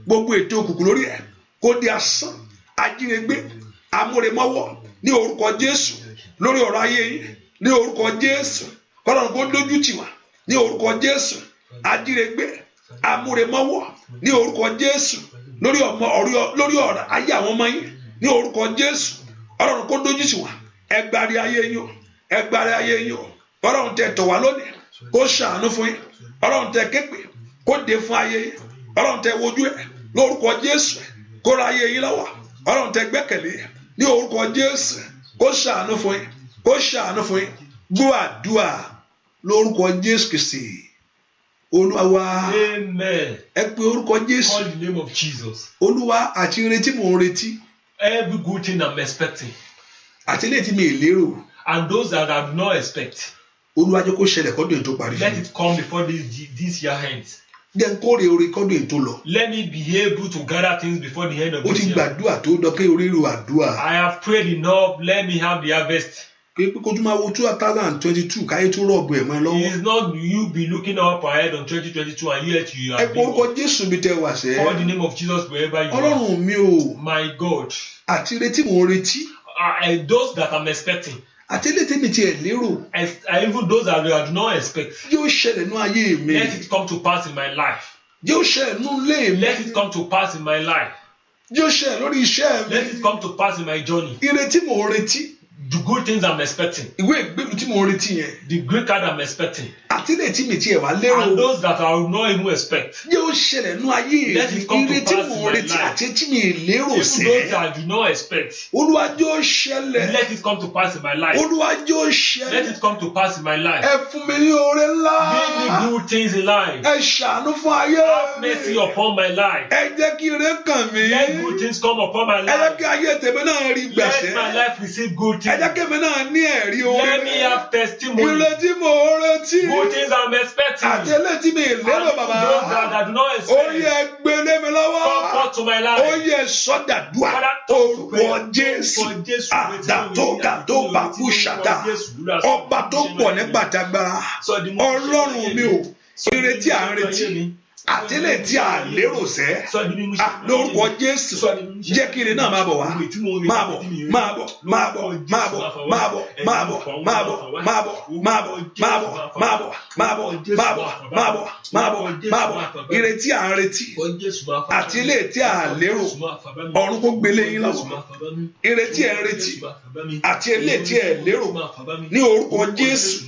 Gbogbo ètò òkùnkùn lórí ẹ kó di asán. Ajínigbé amúremọ́wọ́ ní orúkọ Jésù lórí ọ̀rọ̀ ayé yín ní orúkọ Jésù, kọ́lọ́run kó dójú tì wá ní orúkọ Jésù. Ajínigbé amúremọ́wọ́ ní orúkọ Jésù lórí ọmọ lórí ọ̀rọ̀ ayé àwọn ọmọ yín ní orúkọ Jésù, Ọlọ́run kó dójú tì wá. Ẹgbàrí ayé yín o, ẹgbàrí ayé yín o. Ọlọ́run tẹ tọ̀ wá lónìí kó ṣàánú fún yín. Ọlọ́run tẹ képe kó dé fún ayé yín. Ọlọ́run tẹ wojú ẹ lórúkọ Jésù kó ra ayé yín lọ́wọ́. Ọlọ́run tẹ gbẹ́kẹ̀lé ní orúkọ Jésù kó ṣàánú fún yín, kó ṣàánú fún yín. Gbọ́ àdúrà lórúkọ Jésù Kristi Olúwa wa. Amen. Ẹ pe orúkọ Jésù. Call the name of Jesus. Olúwa, àti retí mò ń retí, Every good thing I'm expecting, àti eléyìí tí mi ì lérò, and those that I do not expect, Olúwa, jẹ́ kó ṣẹlẹ̀ kọ́dún yìí tó parí. let it come before this year ends. Jẹ́ n kórè oore kọ́dún yìí tó lọ. Let me be able to gather things before the end of Ó this ti year. gbàdúrà tó dọ́kẹ́ oríru àdúrà. I have prayed enough. Let me have the harvest. Pé kó tún máa wo 2022 káyé tó rub ẹ̀ mọ́ ẹ lọ́wọ́. It's not you be looking up ahead on 2022 and yet you Ẹ are pe orúkọ Jésù mi tẹ wà sẹ́. Call the name of Jesus wherever you are. Ọlọ́run mi o. My God. Àti retí mò ń retí. Those that I'm expecting, Àti eléyìí tèmi tiẹ̀ lérò. Even those that I do not expect, Yóò ṣẹlẹ̀ ní ayé mi. let it come to pass in my life. Yóò ṣẹlẹ̀ ní ilé mi. Let it come to pass in my life. Yóò ṣẹlẹ̀ lórí iṣẹ́ mi. Let it come to pass in my journey. Ìrètí mò ń retí. The good things I'm expecting, Ìwé ìgbélú tí mò ń retí yẹn. the green card I'm expecting, Àti eléyìí tí mi tiẹ̀ wá lérò. and those that I will not even expect. Yóò ṣẹlẹ̀ ní ayé Let mi. it come to Ìrètí pass mò in ń my retí life. àti tí mi lérò Even sẹ́. those that I do not expect, Olúwa jọ̀ọ́ ṣẹlẹ̀. let it come to pass in my life. Olúwa jọ̀ọ́ Let ṣẹlẹ̀. it come to pass in my life. Ẹ fún mi ní oore ńlá. Give me good things in life. Ẹ ṣàánú fún ayé Have mi. mercy upon my life. Ẹ jẹ́ kí ire kàn mí. Let good things come upon my Ẹ jẹ́ life. kí ayé tèmi náà rí gbàṣẹ́. Let my life receive good Ẹ jẹ́ things. kí èmi náà ní ẹ̀rí oore. Let me have testimony. Ìrètí mò ń retí. Good things I'm expecting. Àti eléyìí tí mi lérò And bàbá. those that I do not Ó expect. yẹ gbélé mi lọ́wọ́. Come forth to my Ó life. yẹ sọ́dàdúà. Father, talk to prayer. Orúkọ Jésù. Orúkọ Jésù. Àdàtógàtó bàkúṣàdà. Ọba tó pọ̀ nígbà tágbára. Ọlọ́run mi ò. Ìrètí à ń retí. Àti eléyìí tí a lérò sẹ́. Lórúkọ Jésù. Jẹ́ kí ire náà máa bọ̀ wá. Máa bọ̀, máa bọ̀, máa bọ̀, máa bọ̀, máa bọ̀, máa bọ̀, máa bọ̀, máa bọ̀, máa bọ̀, máa bọ̀, máa bọ̀, máa bọ̀, máa bọ̀, máa bọ̀, máa bọ̀, máa bọ̀. Ìrètí à ń retí. Àti eléyìí tí a lérò. Ọ̀run kó gbélé yín lọ́wọ́. Ìrètí ẹ̀ ń retí. Àti eléyìí tí ẹ̀ lérò. Ní orúkọ Jésù.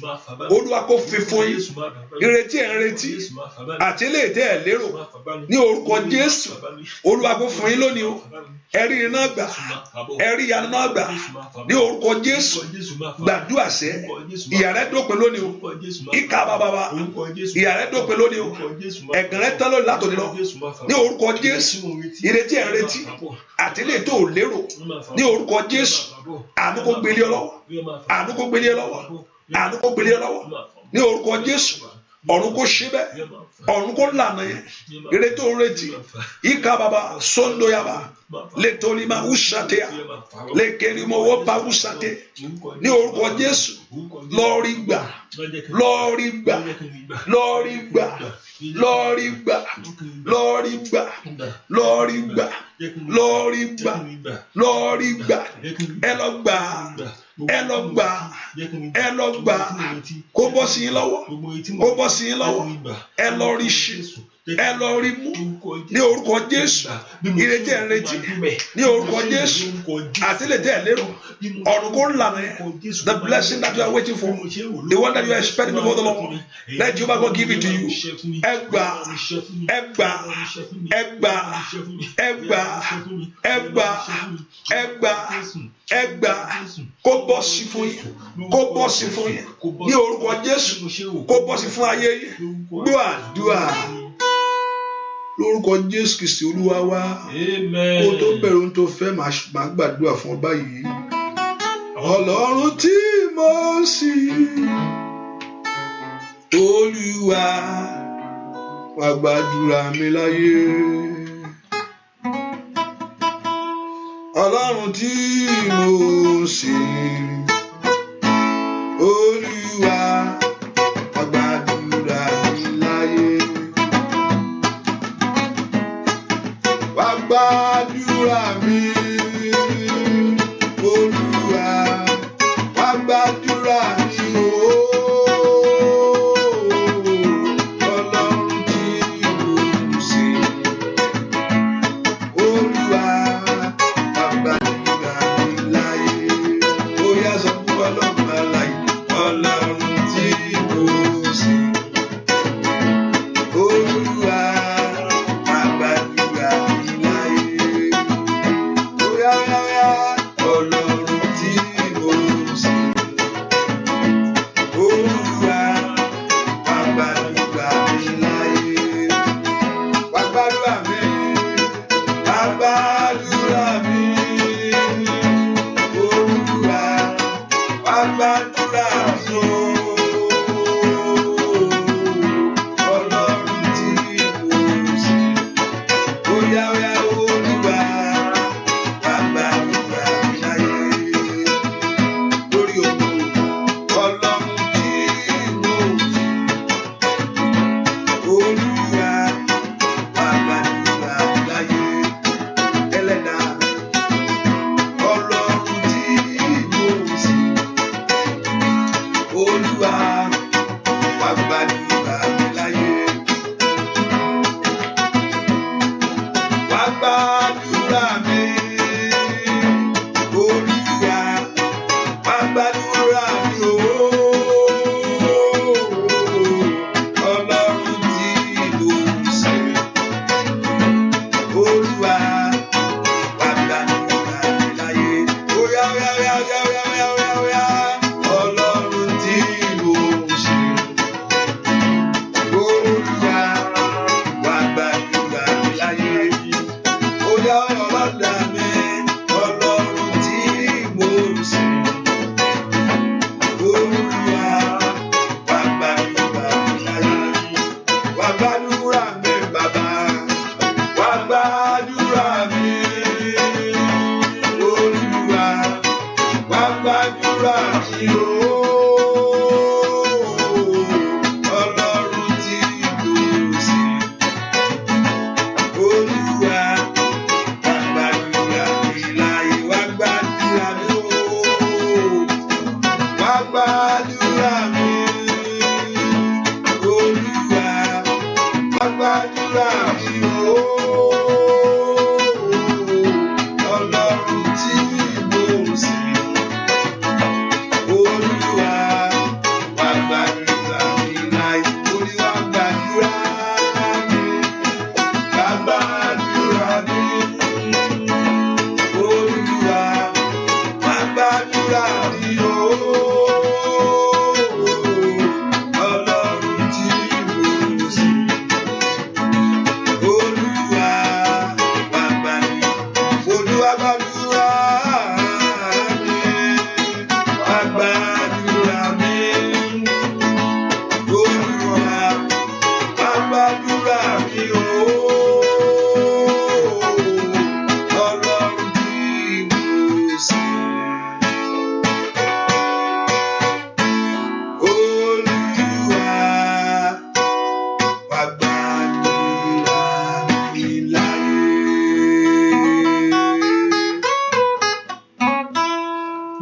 Olúwa kó fi fún yín. Ìrètí ẹ̀ ń retí. Àti eléyìí tí ẹ̀ lérò. Ní orúkọ Jésù. Olúwa kó fún yín lónìí o. Ẹ̀rí iná gbà. Ẹ̀rí ìyanu náà gbà. Ní orúkọ Jésù. Gbàdúrà sẹ́. Ìyà rẹ dópin lónìí o. Ìka bàbàbà. Ìyà rẹ dópin lónìí o. Ẹ̀gàn rẹ tán lónìí látòní lọ. Ní orúkọ Jésù. Ìrètí ẹ̀ ń retí. Àti eléyìí tó lérò. Ní orúkọ Jésù. Àánú kó gbélé ọ lọ́wọ́. Àánú kó gbélé ọ lọ́wọ́. Àánú kó gbélé ọ lọ́wọ́. Ní orúkọ Jésù. Ọ̀run kó ṣe bẹ́ẹ̀. Ọ̀run kó lànà yẹn. Ìrètí tó ń retí. Ìka bàbà sóńdó yaba. Létolima wúṣàtẹ́yà. Lékerimowó pa wúṣàtẹ́. Ní orúkọ Jésù. Lọ́ọ̀rí gbà. Lọ́ọ̀rí gbà. Lọ́ọ̀rí gbà. Lọ́ọ̀rí gbà. Lọ́ọ̀rí gbà. Lọ́ọ̀rí gbà. Lọ́ọ̀rí gbà. Lọ́ọ̀rí gbà. Ẹ lọ gbà. Ẹ lọ gbà. Ẹ lọ gbà. Kó bọ́ sí yín lọ́wọ́. Kó bọ́ sí yín lọ́wọ́. Ẹ lọ rí ṣe. Ẹ lọ rí mú. Ní orúkọ Jésù. Ìrètí ẹ̀ ń retí. Ní orúkọ Jésù. Àti lè tẹ́ ẹ̀ lérò. Ọ̀run kó lànà yẹn. The blessing that you are waiting for. The one that you are expecting before the Lord. Let Jehovah God give it to you. Ẹ gbà. Ẹ gbà. Ẹ gbà. Ẹ gbà. Ẹ gbà. Ẹ gbà. Ẹ gbà. Kó bọ́ sí fún yín. Kó bọ́ sí fún yín. Ní orúkọ Jésù. Kó bọ́ sí fún ayé yín. Gbọ́ àdúrà. Lórúkọ Jésù Kristi Olúwa wa. Amen. Kó tó bẹ̀rẹ̀ ohun tó fẹ́, màá gbàdúrà fún ọ báyìí. Ọlọ́run tí mo sìn, Olúwa wá gbàdúrà mi láyé. Ọlọ́run tí mo sìn, Olúwa wá gbàdúrà mi láyé. Wá gbàdúrà mi, Olúwa, wá gbàdúrà mi ooo. Ọlọ́run tí mo sìn, Olúwa, wá gbàdúrà mi láyé. Ó yá, sọ fún Ọlọ́run alààyè, Ọlọ́run tí mo sìn. Olúwa, wá gbàdúrà mi láyé. Óyá, óyá, óyá, Ọlọ́run tí mo sìn. Olúwa, wá gbàdúrà mi láyé. Wá gbàdúrà mi, wá gbàdúrà mi. Olúwa, wá gbàdúrà mi ooo. Ọlọ́run tí mo sìn. Óyá, óyá, Olúwa, wá gbàdúrà mi láyé. Lórí ọmọ o, gbàdúrà mi o. Ọlọ́run tí mo sìn. Olúwa wá gbàdúrà mi láì. Olúwa gbàdúrà mi. Wá gbàdúrà mi. Olúwa wá gbàdúrà mi o. Ọlọ́run tí mo sìn. Olúwa wá gbàdúrà. Olúwa gbàdúrà mi. Wá gbàdúrà mi. Olúwa wá gbàdúrà mi o. Ọlọ́run tí mo sìn. Olúwa wá gbàdúrà mi láyé.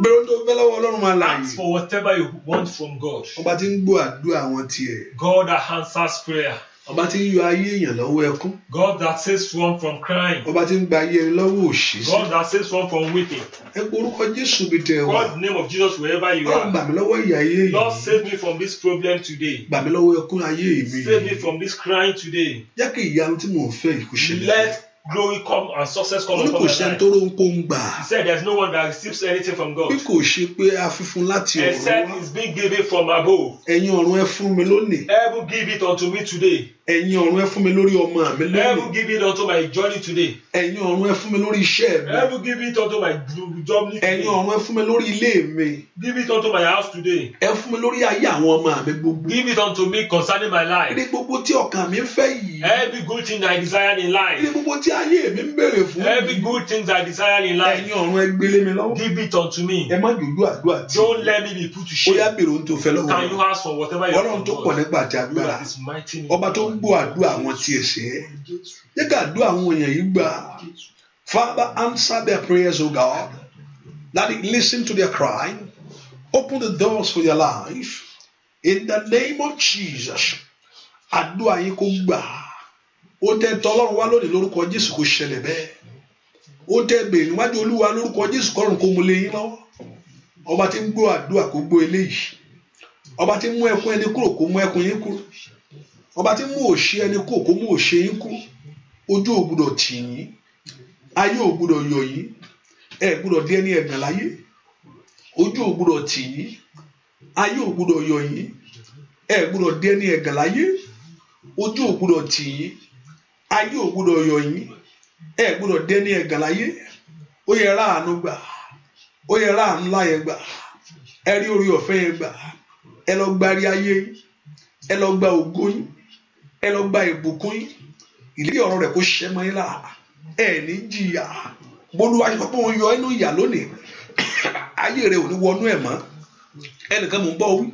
Bẹ́ẹ̀ni ohun tó fẹ́ lọ́wọ́ Ọlọ́run alààyè. Ask for whatever you want from God. Ọba tí ń gbọ́ àdúrà àwọn tiẹ̀. God that answers prayer. Ọba tí ń yọ ayé èèyàn lọ́wọ́ ẹkún. God that saves one from crying. Ọba tí ń gba ayé ẹni lọ́wọ́ òṣì. God that saves one from weeping. Ẹ pe orúkọ Jésù bí tẹ wà. Call the name of Jesus wherever you Ọlọ́run are. gbà mí lọ́wọ́ ìyà ayé yìí. Lord, save me from this problem today. Gbà mí lọ́wọ́ ẹkún ayé mi. Save me from this crying today. Jẹ́ kí ìyanu tí mò ń fẹ́ yìí kó ṣẹlẹ̀. Let glory come and success Ó come ní upon kò my sẹ́ni life. tó ró ń kó ń gbà. He said there's no one that receives anything from God Bí kò ṣe pé a fi fún láti ọ̀run except wá. it's being given from above. Ẹ̀yin ọ̀run ẹ fún mi lónìí. Heaven give it unto me today. Ẹ̀yin ọ̀run ẹ fún mi lórí ọmọ mi lónìí. Heaven give it unto my journey today. Ẹ̀yin ọ̀run ẹ fún mi lórí iṣẹ́ mi. Heaven give it unto my journey Ẹ̀yin today. ọ̀run ẹ fún mi lórí ilé mi. Give it unto my house today. Ẹ fún mi lórí ayé àwọn ọmọ mi gbogbo. Give it unto me concerning my life. Ire gbogbo tí ọkàn mi ń fẹ́ yìí. Every good thing I desire in Ire life. gbogbo tí ayé mi ń béèrè fún. Every good thing I desire in life. Ẹ̀yin ọ̀run ẹ gbélé mi lọ́wọ́. Give it unto me. Ẹ má jòjú àdúrà tí. Don't let me be put to Ó yá shame. béèrè ohun tó fẹ́ lọ́wọ́. Can you ask for whatever you Ọlọ́run want tó from pọ̀ God? nípa àti You agbára. that is mighty in Ọba tó ń gbọ́ àdúrà àwọn tí ẹ ṣe é. Jẹ́ ká àdúrà àwọn èèyàn yìí gbà. Father, answer their prayers, O God. Daddy, listen to their cry. Open the doors for their life. In the name of Jesus. Àdúrà yín kó gbà. Ó tẹ́ tọ́ Ọlọ́run wá lónìí lórúkọ Jésù kó ṣẹlẹ̀ bẹ́ẹ̀. Ó tẹ́ bèrè níwájú Olúwa lórúkọ Jésù kọ́run kó mú lé yín lọ́wọ́. Ọba tí ń gbọ́ àdúrà kó gbọ́ eléyìí. Ọba tí ń mú ẹkún ẹni kúrò kó mú ẹkún yín kúrò. Ọba tí ń mú òṣì ẹni kúrò kó mú òṣì yín kúrò. Ojú ò gbúdọ̀ tì yín. Ayé ò gbúdọ̀ yọ̀ yín. Ẹ gbúdọ̀ di ẹni ẹ̀gàn láyé. Ojú ò gbúdọ̀ tì yín. Ayé ò gbúdọ̀ yọ̀ yín. Ẹ gbúdọ̀ di ẹni ẹ̀gàn láyé. Ojú ò gbúdọ̀ tì yín. Ayé ò gbúdọ̀ yọ̀ yín. Ẹ gbúdọ̀ di ẹni ẹ̀gàn láyé. Ó yẹ ráàánú gbà. Ó yẹ ráàánú láyé gbà. Ẹ rí orí ọ̀fẹ́ yẹn gbà. Ẹ lọ gba rí ayé yín. Ẹ lọ gba ògo yín. Ẹ lọ gba ìbùkún yín. Ìlérí ọ̀rọ̀ rẹ̀ kó ṣẹ mọ́ yín lára. Ẹ ní jìyà. Bólúwa ṣe sọ pé òun yọ inú ìyà lónìí. Ayé rẹ̀ ò ní wọnú ẹ̀ mọ́. Ẹnìkan mò ń bọ̀ wí.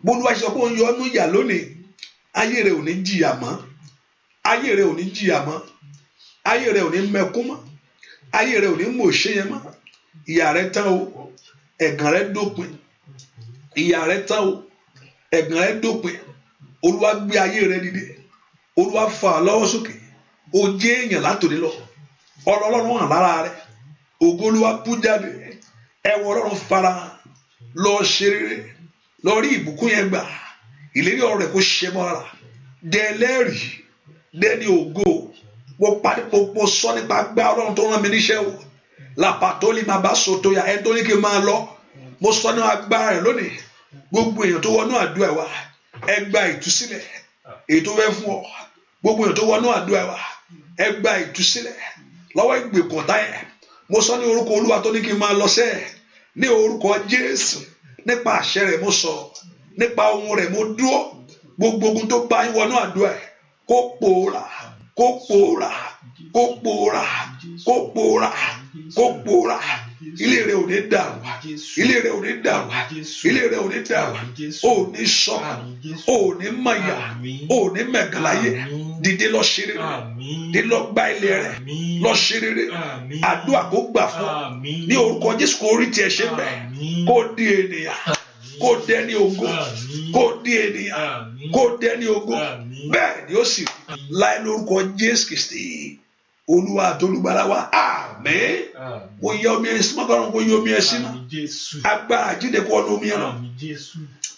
Bólúwa ṣe sọ pé òun yọ inú ìyà lónìí. Ayé rẹ̀ ò ní jìyà mọ́. Ayé rẹ̀ ò ní jìyà mọ́. Ayé rẹ̀ ò ní mẹkún mọ́. Ayé rẹ̀ ò ní mòṣé yẹn mọ́. Ìyà rẹ̀ tán o. Ẹ̀gàn rẹ̀ dópin. Ìyà rẹ̀ tán o. Ẹ̀gàn rẹ̀ dópin. Olúwa gbé ayé rẹ̀ dìde. Olúwa fà á lọ́wọ́ sókè. O jẹ́ èèyàn látòní lọ. Ọ̀rọ̀ Ọlọ́run hàn lára rẹ̀. Ògo Olúwa bú jáde. Ẹwọ Ọlọ́run fara lọ ṣe rere. Lọ rí ìbùkún yẹn gbà. Ìlérí ọ̀rọ̀ rẹ̀ kó ṣẹ mọ́ ara. Dẹ́lẹ́rìí. Dẹ́ni ògo. Mo parí mo sọ nípa agbára Ọlọ́run tó rán mi níṣẹ́ o. Làpàtólì máa bá sòtò yà ẹni tó ní kí n máa lọ. Mo sọ ní agbára rẹ̀ lónìí. Gbogbo èèyàn tó wọnú àdúrà wa, ẹ gba ìtúsílẹ̀. Èyí tó fẹ́ fún ọ. Gbogbo èèyàn tó wọnú àdúrà wa, ẹ gba ìtúsílẹ̀ lọ́wọ́ ìgbèkùn ọ̀tá yẹn. Mo sọ ní orúkọ Olúwa tó ní kí n máa lọ sẹ́ẹ̀. Ní orúkọ Jésù, nípa àṣẹ rẹ̀ mo sọ, nípa ohun rẹ̀ mo dúró. Gbogbo ogun tó bá yín wọnú àdúrà ẹ̀ kó pòórá, kó pòórá, kó pòórá, kó pòórá, kó pòórá. Ilé rẹ̀ ò ní dàrú, ilé rẹ̀ ò ní dàrú, ilé rẹ̀ ò ní dàrú. Ò ní sọkún, ò ní mọ̀yà, ò ní mẹ̀gàn láyé. Dìde lọ ṣe rere, dìde lọ gba ilé rẹ̀, lọ ṣe rere. Àdúrà kó gbà fún ọ. Ní orúkọ Jésù, kó rí tiẹ̀ ṣe bẹ́ẹ̀, kó di ènìyàn, Kó dẹni ògo. Kó di ènìyàn. Kó dẹni ògo. Bẹ́ẹ̀ ni ó sì láì lórúkọ Jésù Kristi, Olúwa àti Olùgbàlà wa. Àmín. Kó yẹ omi ẹ sí mọ́kànlá, kó yẹ omi ẹ sí mọ́. Agbára àjíǹde kó wọnú omi yẹn lọ.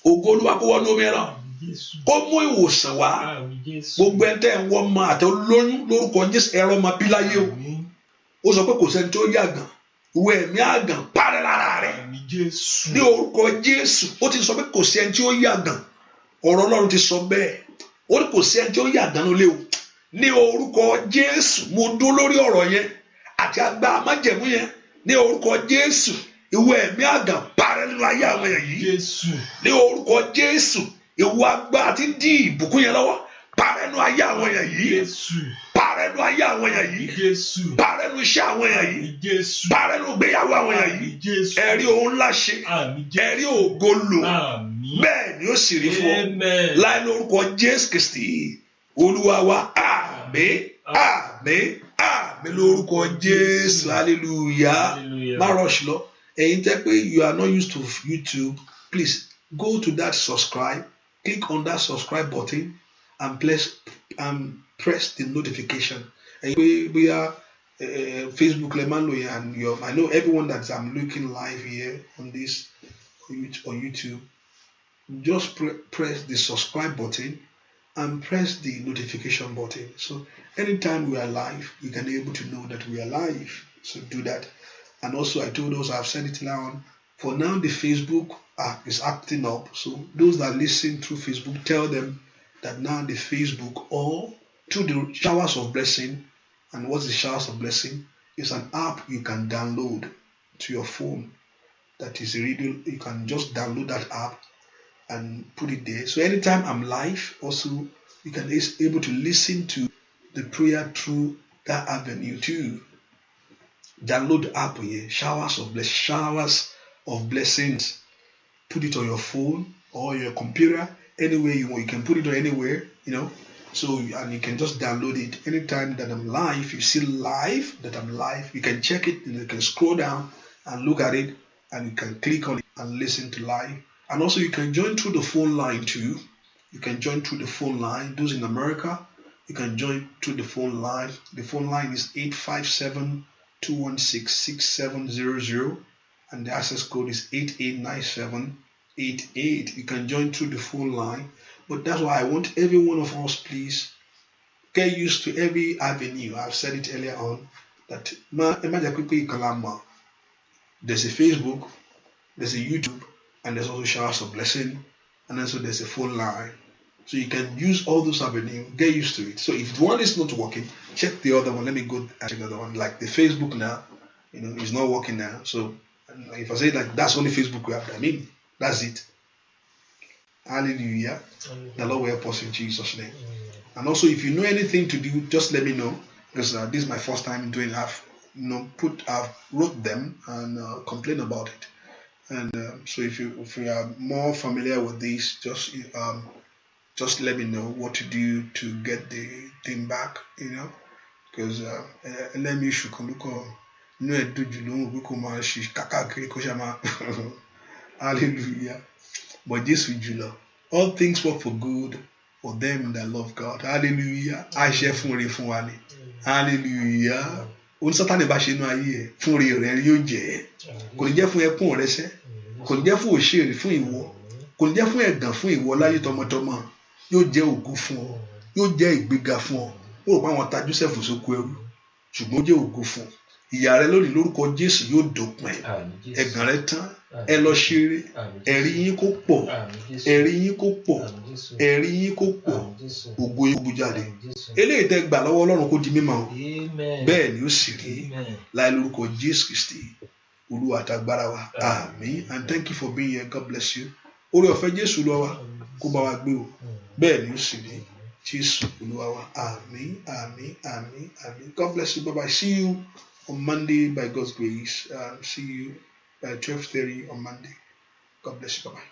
Ògo Olúwa kó wọnú omi yẹn lọ. Kó mú ìwòsàn wá. Gbogbo ẹni tẹ́ ń wọ́ ọmọ àti olóyún, lórúkọ Jésù, ẹ̀rọ ọmọ bí láyé o. Ó sọ pé kò sẹ́ni tó yàgàn. Ìwé ẹ̀mí àgàn parẹ́ lára rẹ̀ ní orúkọ Jésù. Ó ti sọ pé kò sí ẹni tí ó yàgàn. Ọ̀rọ̀ Ọlọ́run ti sọ bẹ́ẹ̀. Ó ní kò sí ẹni tí ó yàgàn lólé o. Ní orúkọ Jésù, mo dó lórí ọ̀rọ̀ yẹn àti agbára májẹ̀mú yẹn. Ní orúkọ Jésù, ìwé ẹ̀mí àgàn parẹ́ nínú ayé àwọn èèyàn yìí. Ní orúkọ Jésù, ìwọ agbára tí ń dí ìbùkún yẹn lọ́wọ́, parẹ́ nínú ayé àwọn èèyàn yìí. Parẹ́ nínú ayé àwọn èèyàn yìí. Parẹ́ nínú iṣẹ́ àwọn èèyàn yìí. Parẹ́ nínú ìgbéyàwó àwọn èèyàn yìí. Ẹ̀rí ohun ńlá ṣe, ẹ̀rí ògo lò. Bẹ́ẹ̀ ni ó sì rí fún ọ láì lórúkọ Jésù Kristi, Olúwa wa. Àmín, àmín, àmín lórúkọ Jésù. Hallelujah. Má rush lọ. Ẹ̀yin tẹ́ pé you are not used to YouTube, please go to that subscribe, click on that subscribe button and press the notification. Ẹ̀yin pé bóyá Facebook lè máa ń lò yẹn, and your I know everyone that I'm looking live here on this on YouTube, just press the subscribe button and press the notification button. So anytime we are live, you can be able to know that we are live. So do that. And also, I told us, I've said it now. For now, the Facebook app is acting up. So those that listen through Facebook, tell them that now the Facebook or through the Showers of Blessing. And what's the Showers of Blessing? It's an app you can download to your phone. That is a radio. You can just download that app and put it there. So anytime I'm live, also you can is able to listen to the prayer through that avenue too. Download the app here, Showers of Blessings. Put it on your phone or your computer, anywhere you want. You can put it on anywhere. So, and you can just download it anytime that I'm live. You see live that I'm live. You can check it and you can scroll down and look at it, and you can click on it and listen to live. And also you can join through the phone line too. You can join through the phone line. Those in America, you can join through the phone line. The phone line is 857 216 6700 and the access code is 889788. You can join through the phone line. But that's why I want every one of us, please get used to every avenue. I've said it earlier on that there's a Facebook, there's a YouTube, and there's also Showers of Blessing, and also there's a phone line. So you can use all those avenues, get used to it. So if one is not working, check the other one. Let me go and check the other one. Like the Facebook now, it's not working now. So if I say like that's only Facebook we have, I mean that's it. Hallelujah. The Lord will help us in Jesus' name. And also, if you know anything to do, just let me know, because this is my first time doing. I've you know put I've wrote them and complained about it. And so if you are more familiar with this, just let me know what to do to get the thing back, because ẹlẹ́mìí èṣù kan ló kọ inú ẹ̀ dùn jù lóhùn pé kó máa ṣe kákàkiri kó ṣe máa. Hallelujah. But Jésù jùlọ. All things work for good for them that love God. Hallelujah. Àṣẹ fún oore fún wa ni. Hallelujah. Ohun Sátánì bá ṣe inú ayé ẹ fún oore rẹ yóò jẹ́. Kò ní jẹ́ fún ẹkún rẹ sẹ́, kò ní jẹ́ fún òṣèré fún ìwọ, kò ní jẹ́ fún ẹ̀gàn fún ìwọ láyé tọmọtọmọ. Yóò jẹ́ ògo fún ọ, yóò jẹ́ ìgbéga fún ọ. Ó rò pé àwọn ta Joseph sóko ẹrú, ṣùgbọ́n ó jẹ́ ògo fún ọ. Ìyà rẹ lónìí, lórúkọ Jésù, yóò dópin. Ẹ̀gàn rẹ tán. Ẹ lọ ṣeré. Ẹ̀rí yín kó pọ̀, ẹ̀rí yín kó pọ̀, ẹ̀rí yín kó pọ̀. Ògo yín kó bú jáde. Eléyìí tẹ́ gbà lọ́wọ́ Ọlọ́run kó di mímọ́ o. Bẹ́ẹ̀ ni ó sì rí láì lórúkọ Jésù Kristi, Olúwa àtàgbára wa. Àmín. And thank you for being here. God bless you. Oore ọ̀fẹ́ Jésù Olúwa wa kó bá wa gbé o. Bẹ́ẹ̀ ni ó sì rí. Jésù Olúwa wa. Àmín, àmín, àmín, àmín. God bless you. Bye bye. See you on Monday by God's grace. See you by 12:30 on Monday. God bless you. Bye bye.